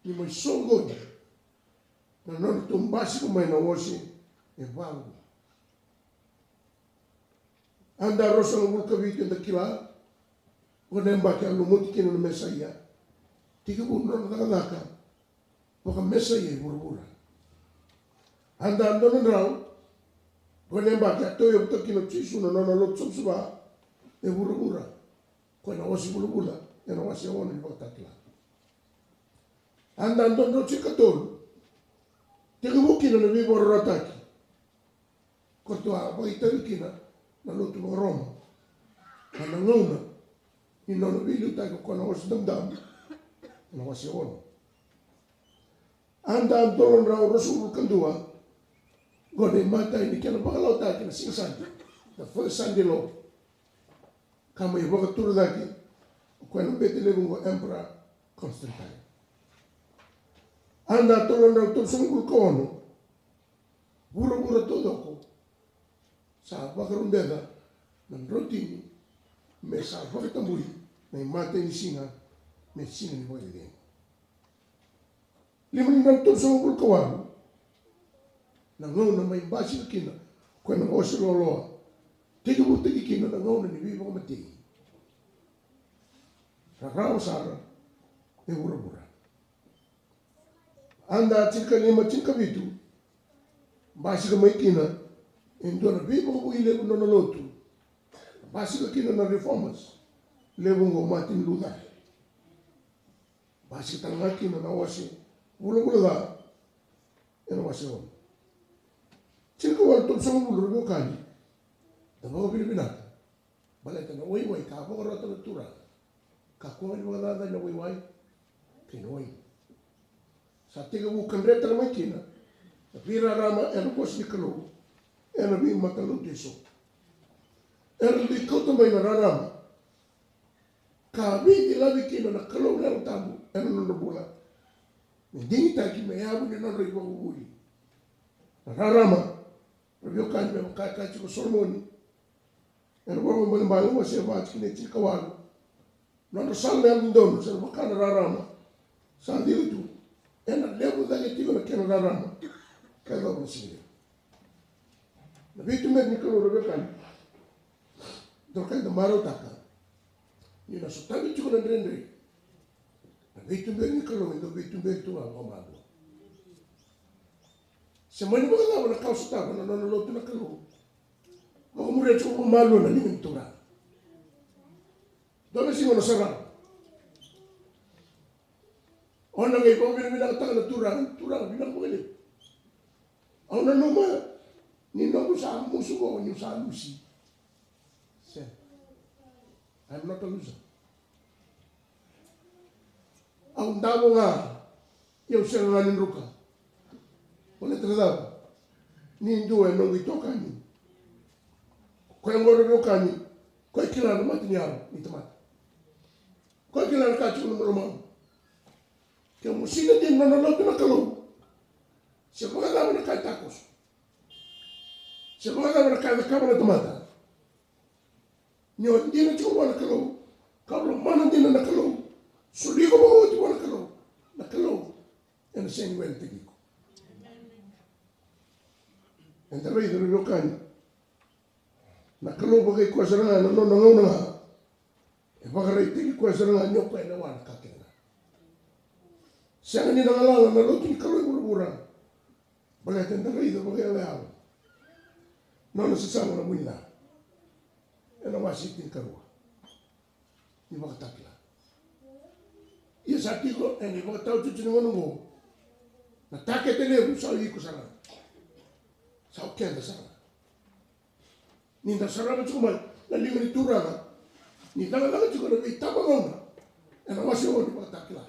Ni mai soqoni na nodratou basika mai na ose e valu. Ada ruasagavulu ka vitu eda kila, qo na yabaki a lumuti kina na Mesaia. Tekivu na nona cakacaka vakamesaia e vuravura. Ada dua na drau, qo na yabaki a tauyavutaka kina o Jisu na nona lotu savasava e vuravura. Ko na wase vulavula, ena wase ono ni Vakatakila. Ada dua na drau tini ka tolu, tekivu kina na veivakararawataki. Ko tua vakaitavi kina na lotu vakaRoma. Ka na gauna ni nona veiliutaki ko na wase damudamu, na wase ono. Ada dua na drau ruasagavulu ka dua, qo na imatai ni kena vakalawataki na Siga Sade, the first Sunday law. Ka mai vakatura cake o koya na bete levu qo, Emperor Constantine. Ada tolu na drau tolusagavulu ka ono, vuravura taucoko sa vakarubeca na drotini me sa vakatabui na imatai ni siga me siga ni vakacecegu. Lima na drau tolusagavulu ka walu, na gauna mai basika kina ko na ose loaloa, tekivutaki kina na gauna ni veivakamatei. Rarawa sara e vuravura. Ada tinikalima, tinikavitu, basika mai kina e dua na veivakavoui levu nona lotu. Basika kina na reformers, levu qo Martin Luther. Basika tale ga kina na wase vulavula ca, ena wase ono. Tinikawalu, tolusagavulu, ra veiwekani, da vakavinavinaka. Baleta na waiwai ka vakarota na Turaga. Kakua ga ni vakacacani na waiwai kei na waini. Sa tekivu kadre tale mai kina na veirarama ena vosa ni Kalou ena veimatalotu eso. Era dui kauta mai na rarama ka veicilavi kina na Kalou na Yalo Tabu ena nodra bula, me digitaki me yavu ni nodra ivakavuvuli. Na rarama, ra veiwekani, me vaka e kaya tiko o Solomoni ena Vola Vakaibalebale wase va, tikina e tinikawalu. Nodra sala na yalododonu, se na vaka na rarama sa cila tu, ena levu cake tiko na kena rarama ka yacova na siga levu. Na veituberi ni Kalou, ra veiwekani, dua na ka eda marautaka, ni na sotavi tiko na dredre, na veituberi ni Kalou e dau veituberi tu ga vakamalua. Se mani vakacava na ka o sotava na nona lotu na Kalou, vakamuria tiko vakamalua na liga ni Turaga. Dua na siga o na sarava. O na qai vakavinavinakataka na Turaga, Turaga, vinaka vakalevu. Au nanuma ni noqu sa musu qo niu sa lusi. Sega. I'm not a loser. Au davo ga, ia au sega ga ni druka. Baleta na cava? Ni dua e noqu itokani. Koya qori, ra veiwekani, koya kila na mata ni yalo ni tamata. Koya kila na ka tiko na lomamu. Ke o sega ni dina na nona lotu na Kalou, se vakacava na ka e takoso, se vakacava na ka e cakava na tamata, ni o dina tiko vua na Kalou, ka lomana dina na Kalou, solia iko vakaoti vua na Kalou, na Kalou ena sega ni weletaki iko. Eda raica, ra veiwekani, na Kalou vakai koya sara ga na nona gauna ga. E vakaraitaki koya sara ga ni o koya e lewa na ka kece ga. Sega ni na galala na lotu ni Kalou e vuravura. Baleta eda raica vakayaloyalo nona sasaga na vu ni ca. Ena wase tinikarua ni Vakatakila. Ia sa tiko ena ivakataotioti ni gauna oqo na takete levu, sa o iko sara ga, sa o keda sara ga. Ni da sarava tiko mai na liga ni Turaga, ni cakacaka tiko na veitaba gauna, ena wase ono ni Vakatakila.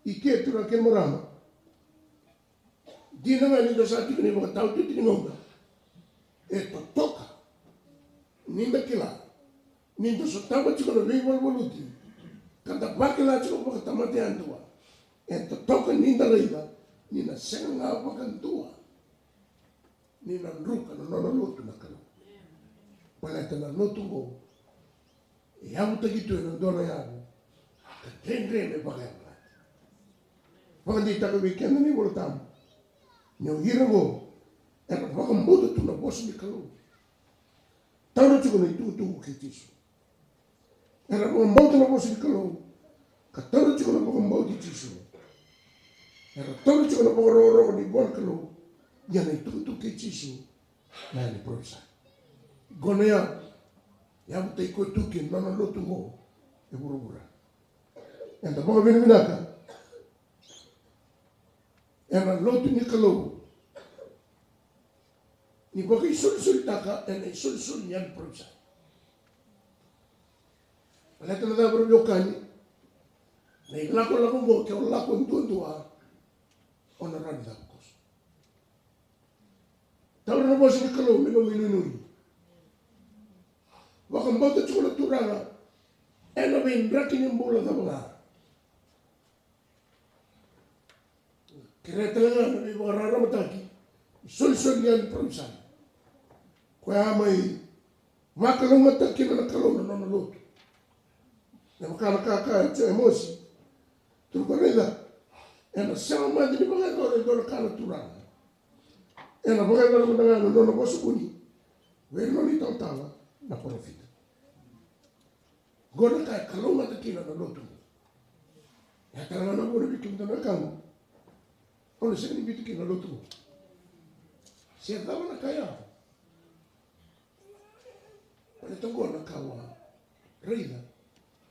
I ke, turaga kei na marama, dina ga ni da sa tiko ena ivakataotioti ni gauna, e totoka Ni da kila ni da sotava tiko na veivaluvaluti ka da vakila tiko vakatamata yadua, e totoka ni da raica ni na sega ga vakadua ni na druka na nona lotu na Kalou. Baleta na lotu oqo e yavutaki tu ena dua na yavu ka dredre me vakayavalati. Vakadeitaka vei keda na iVola Tabu ni o ira oqo era vakabauta tu na vosa ni Kalou. Taura tiko na itukutuku kei Jisu. Era vakabauta na vosa ni Kalou ka taura tiko na vakabauta i Jisu. Era taura tiko na vakarokoroko ni vosa ni Kalou. Ia na itukutuku kei Jisu na yali parofisai. Qo na yavu e yavutaki koya tu kina na nona lotu oqo e vuravura. Eda vakavinavinaka ena lotu ni Kalou ni vakaisolisoli taka ena isolisoli ni yali parofisai. Baleta na cava, ra veiwekani? Na ilakolako oqo ke o lako duadua, o na rawa ni cava koso? Taura na vosa ni Kalou me nomu inuinui. Vakabauta tiko na Turaga ena veidraki ni bula cava ga. Kerea tale ga na veivakararamataki ni solisoli ni yali parofisai. Koya a mai vakalougatataka kina na Kalou na nona lotu. Me vaka na ka e kaya o Emosi, tukuna, raica, ena sega mada ni vakayacora e dua na ka na Turaga. Ena vakayacora mada ga na nona vosa vuni vei ira na nona italatala na parofita. Qo na ka e kalougata kina na lotu. E tale ga na vuna vei kemudou na wekaqu, au na sega ni biuta kina na lotu. Se cava na ka ya? Baleta qo na ka au a raica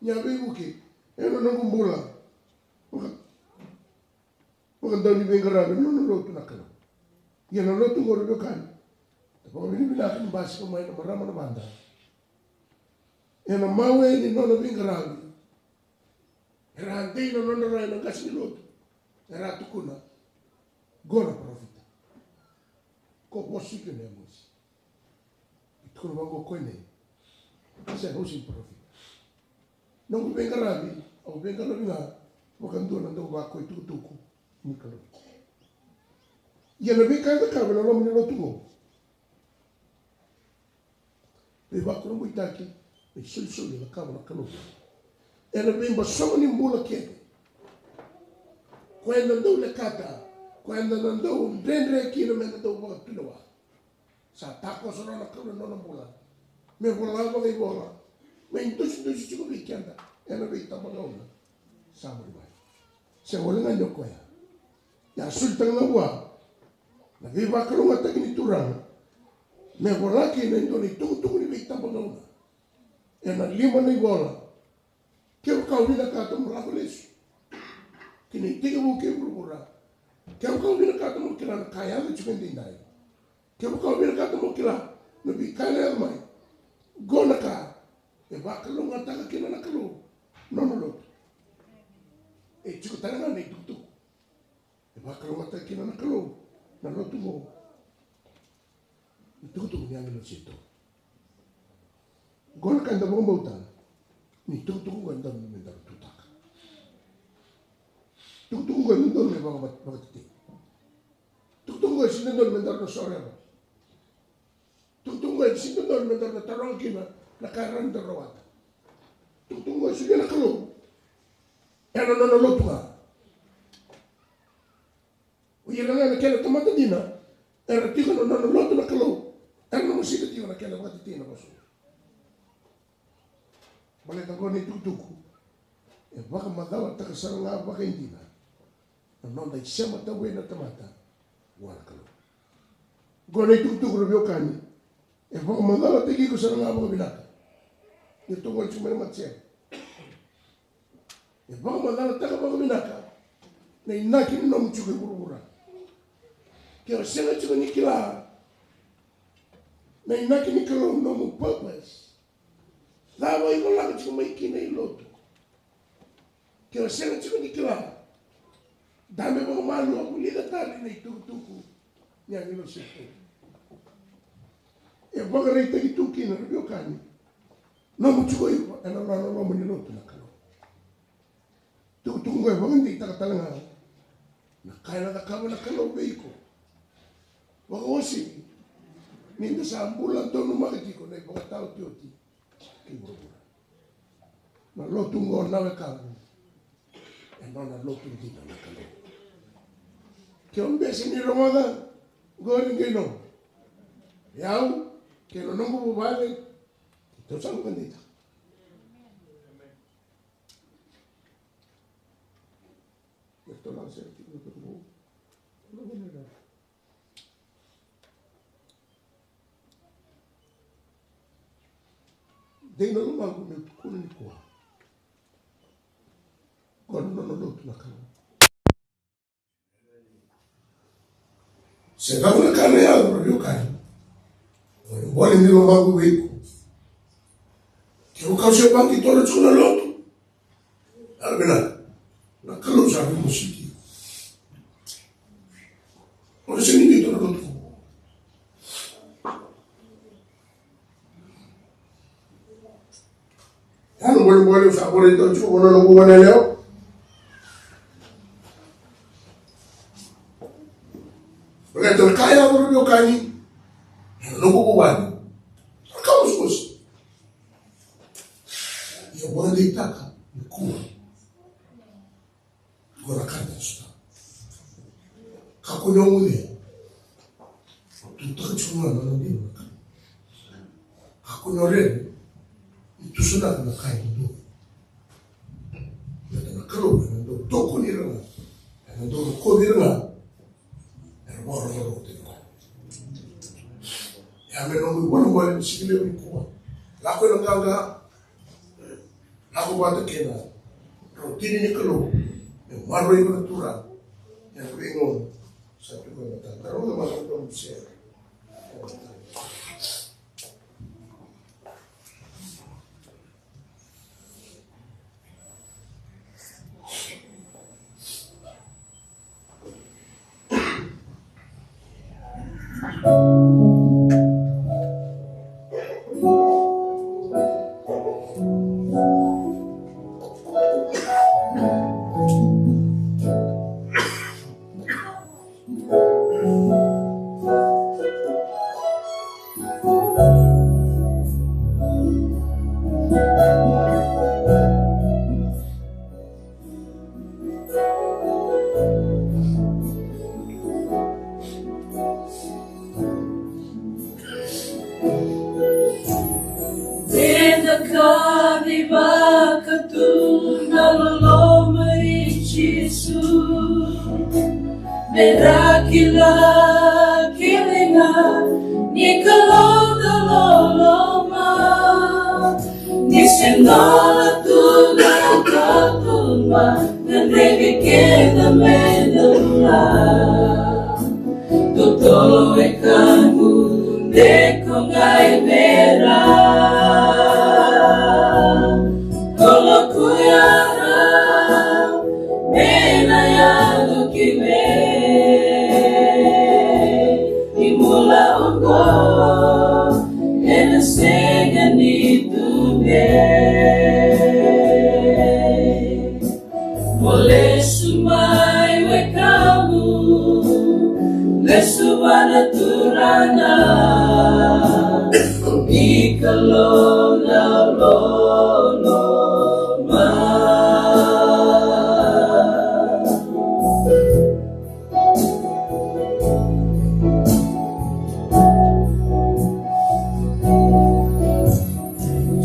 ni a veivuke ena noqu bula. Vaka, vakadauniveiqaravi na nona lotu na Kalou. Ia na lotu qo, ra veiwekani, da vakavinavinaka ni basika mai na marama na vada ena mawe ni nona veiqaravi. Era a dei na nodra rai na qase ni lotu. Era a tukuna, qo na parofita. Ko vosa kina o Emosi. E tukuna vaqo o koya, nei, sega, au sega ni parofita. Noqu veiqaravi, au veiqaravi ga vakadua na dauvakaitukutuku ni Kalou. Ia na veika e cakava ena loma ni lotu qo, veivakurabuitaki, veisolisoli e cakava na Kalou ena veibasoga ni bula kece. Koya eda dau lekata, koya eda na dau dredre kina me da dau vakatulewa. Sa takoso rawa na Kalou na nona bula me vola vakaivola, me idusidusi tiko vei keda ena veitabagauna sa muri mai. Se wale ga ni o koya. Ia a solitaka ga vua na veivakalougatataki ni Turaga me vola kina e dua na itukutuku ni veitabagauna ena lima na ivola. Kevaka o vinakata mo lako lesu ki na itekivu kei vuravura, kevaka o vinakata mo kila na ka e yaco tiko edaidai, kevaka o vinakata mo kila na veika e yaco mai, qo na ka e vakalougatataka kina na Kalou na nona lotu. E tiko tale ga na itukutuku e vakalougatataka kina na Kalou na lotu qo. Itukutuku ni agilosi e tolu. Qo na ka eda vakabauta ni itukutuku qo e dodonu me daru tutaka. Itukutuku qo e dodonu me vaka, vakatetei. Itukutuku qo e sega ni dodonu me daru na soreva. Itukutuku qo e sega ni dodonu me daru na taroga kina na ka e rawa ni daru rawata. Itukutuku qo e solia na Kalou ena nona lotu ga. O ira ga na kena tamata dina era tiko na nona lotu na Kalou, era na mosita tiko na kena vakatetei na vosa. Baleta qo na itukutuku e vakamacalataka sara ga vakaidina na noda isema tauwai na tamata vua na Kalou. Qo na itukutuku, ra veiwekani, e vakamacalataki iko sara ga vakavinaka. Ni ratou gole tiko mai na matasere, e vakamacalataka vakavinaka na inaki ni nomu tiko e vuravura. Ke o sega tiko ni kila na inaki ni Kalou, nomu purpose, cava iko lako tiko mai kina i lotu, ke o sega tiko ni kila, dabe vakamalua, vulica tale na itukutuku ni agilosi e tolu. E vakaraitaki tu kina, ra veiwekani, nomu tiko iko ena nona loma ni lotu na Kalou. Tukutuku oqo e vakadeitaka tale ga na ka ena cakava na Kalou vei iko. Vakauasivi ni da sa bula donumaka tiko na ivakataotioti kei vuravura. Na lotu oqo na wekaqu, e nona lotu dina na Kalou. Ke o bese ni rogoca, qori qai nomu. Iau kei na noqu vuvale, keitou sa vakadeitaka. Keitou lako sara tiko na Kalou. Dei na lomaqu meu tukuna nikua, qo na nona lotu na Kalou. Se cava na ka na yaco, ra veiwekani, qo na vale ni lomaqu vei iko. Kevaka o se vaqi toro tiko na lotu, yalovinaka, na Kalou sa veimositi iko. O na sega ni qai toro lotu. Ia na bolebole au sa vakaraitaka tiko vua na noqu goneyalewa. Baleta na ka e yaco, ra veiwekani, ena noqu vuvale, na ka mosimosi. Ia vakadeitaka nikua. Qo na ka eda sota. Kakua ni o guce. Tutaka tiko ga na nona dina na ka. Kakua ni o rere. Ni tusanaka na ka e dodonu. Baleta na Kalou ena dau tokoni ira ga. Ena dau rokovi ira ga. Era vakarokoroko tiko. Ia me nomu iwalewale ni siga levu nikua. Lako ena qaqa. Lako vata kei na rau tini ni Kalou. Me maroroi iko na Turaga. Ena veigauna sa tu mai mataka. Rau na mataka na sere. Eda kaci vaka tu na loloma i Jisu. Me ra kila kece ga ni Kalou dau loloma. Ni se dola tu na katuba, na gadrevi keda me da bula. Totolo wekaqu, de ko qai vera. Ko lokuya ra, me na yaco ki vei. Ni bula oqo, ena sega ni tu vei. Mo lesu mai wekaqu, lesu vua na Turaga, ni Kalou dau loloma.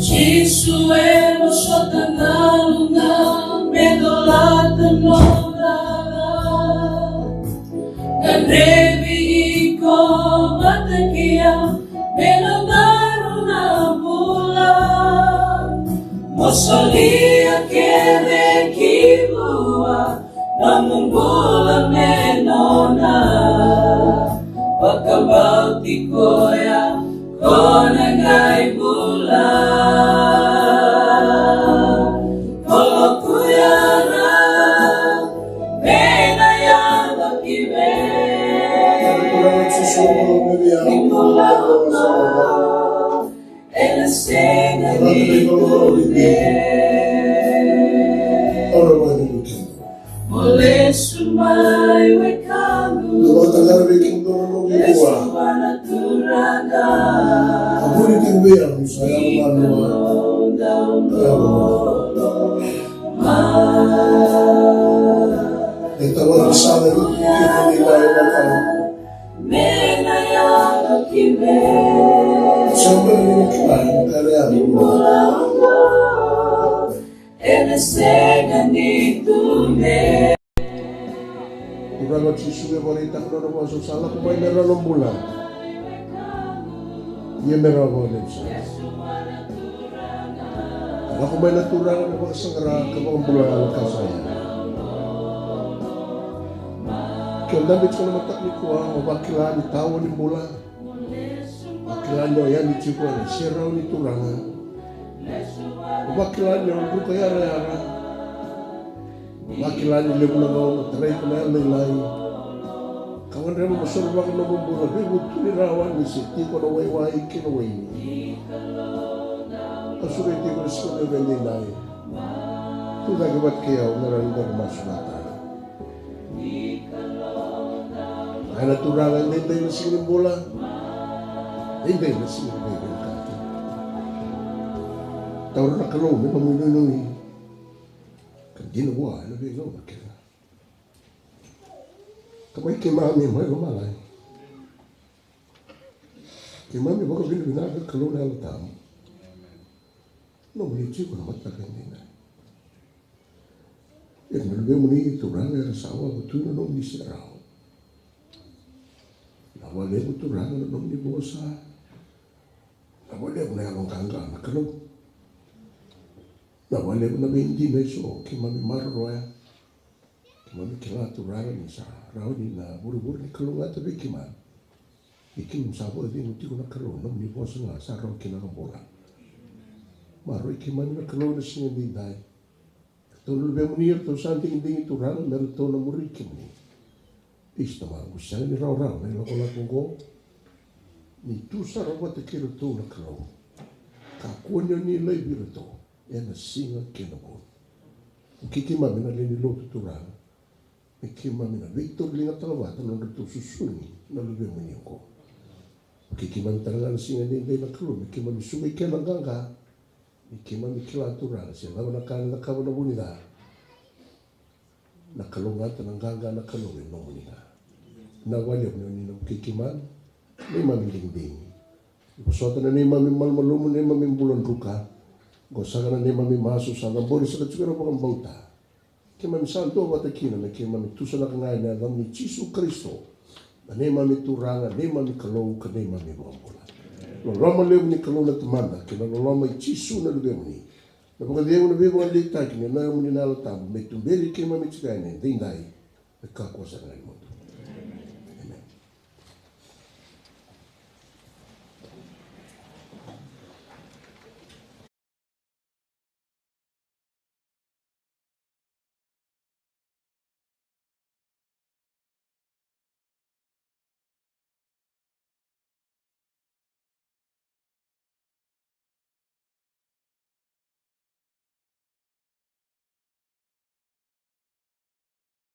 Jisu, e vosota na luqa me colata noda ca. Gadrevi iko vata kei au me na daru na bula. Mo solia kece ki vua nomu bula me nona. Vakabauti koya ko na qai bula. Ko lokuya ra, me na yaco ki vei. Ni bula oqo ena sega ni tu me. Ora mai na weekend. Mo lesu mai wekaqu. Na vakataqara vei kemudou na noqu vua. Lesu vua na Turaga. A vuli tiko vei au ni sa yaco mai na yaco. E tau na sala ni kemuni mai na tau. Me na yaco ki me. Sa bera ni kilai na ka e yaco. Ni bula oqo ena sega ni tu me. Turaga o Jisu e vakaraitaka na nona vosa, sa lako mai me rawa na bula. Ia me rawa vakalevu sara. Lako mai na Turaga me vakasaqara ka vakabula na ka sa yaco. Ke o dabe tiko na mataka nikua, mo vakila ni tawa ni bula. Vakila ni o yani tiko ena serau ni Turaga. Vakila ni o druka yarayara. Vakila ni levu na gauna, tarai iko na yalolailai. Ka gadreva mo sorovaka na nomu bula, veivutuni rawa ni se tiko na waiwai kei na waini. Ka sureti iko na siga levu edaidai. Tucake vata kei au, me rawa ni da masu vata. Kaya na Turaga, edaidai na siga ni bula, edaidai na siga ni veivinakati. Taura na Kalou me nomu inuinui, ka dina vua ena veigauna kece. Tamai keimami mai lomalagi, keimami vakavinavinaka Kalou na Yalo Tabu. Nomuni tiko na mataka edaidai. Ira na luvemuni Turaga era sa wavu tu na nomuni serau. Vinaka vakalevu Turaga na nomuni vosa. Vinaka vakalevu na yaloqaqa na Kalou. Vinaka vakalevu na veidina eso keimami maroroya. Keimami kila Turaga ni sa rawa ni na vurevure ni kalougata vei keimami. Ia keimami sa vakacegu tiko na Kalou, nomuni vosa ga sa rawa kina na bula. Maroroi keimami na Kalou na siga edaidai. Ratou na luvemuni eratou sa digidigi Turaga me ratou na muri kemuni. Io Tamaqu, sega ni rawarawa na ilakolako oqo. Ni tu sara vata kei iratou na Kalou. Kakua ni o ni laivi iratou ena siga kei na bogi. Vukei keimami na lewe ni lotu Turaga. Me keimami na veitauriligataka vata na nodratou susugi na luvemuni oqo. Vukei keimami tale ga na siga edaidai na Kalou, me keimami suka i kena qaqa. Me keimami kila Turaga se cava na ka ena cakava na vu ni ca. Na kalougata, na qaqa, na Kalou e nomuni ga. Vinaka vakalevu ni o ni na vukei keimami. Neimami digidigi. Vosota na neimami malumalumu, neimami bula druka. Oqo saka na neimami masu, sa cabori saka tiko na vakabauta. Keimami sa duavata kina me keimami tusanaka ga ena yacamuni Jisu Karisito, na neimami Turaga, neimami Kalou ka neimami iVakabula. Loloma levu ni Kalou na Tamada kei na loloma i Jisu na Luvemuni, na vakacegu, na veivakadeitaki ni Yalomuni na Yalo Tabu me tuberi keimami tiko yani edaidai me kakua sara ga ni mudu.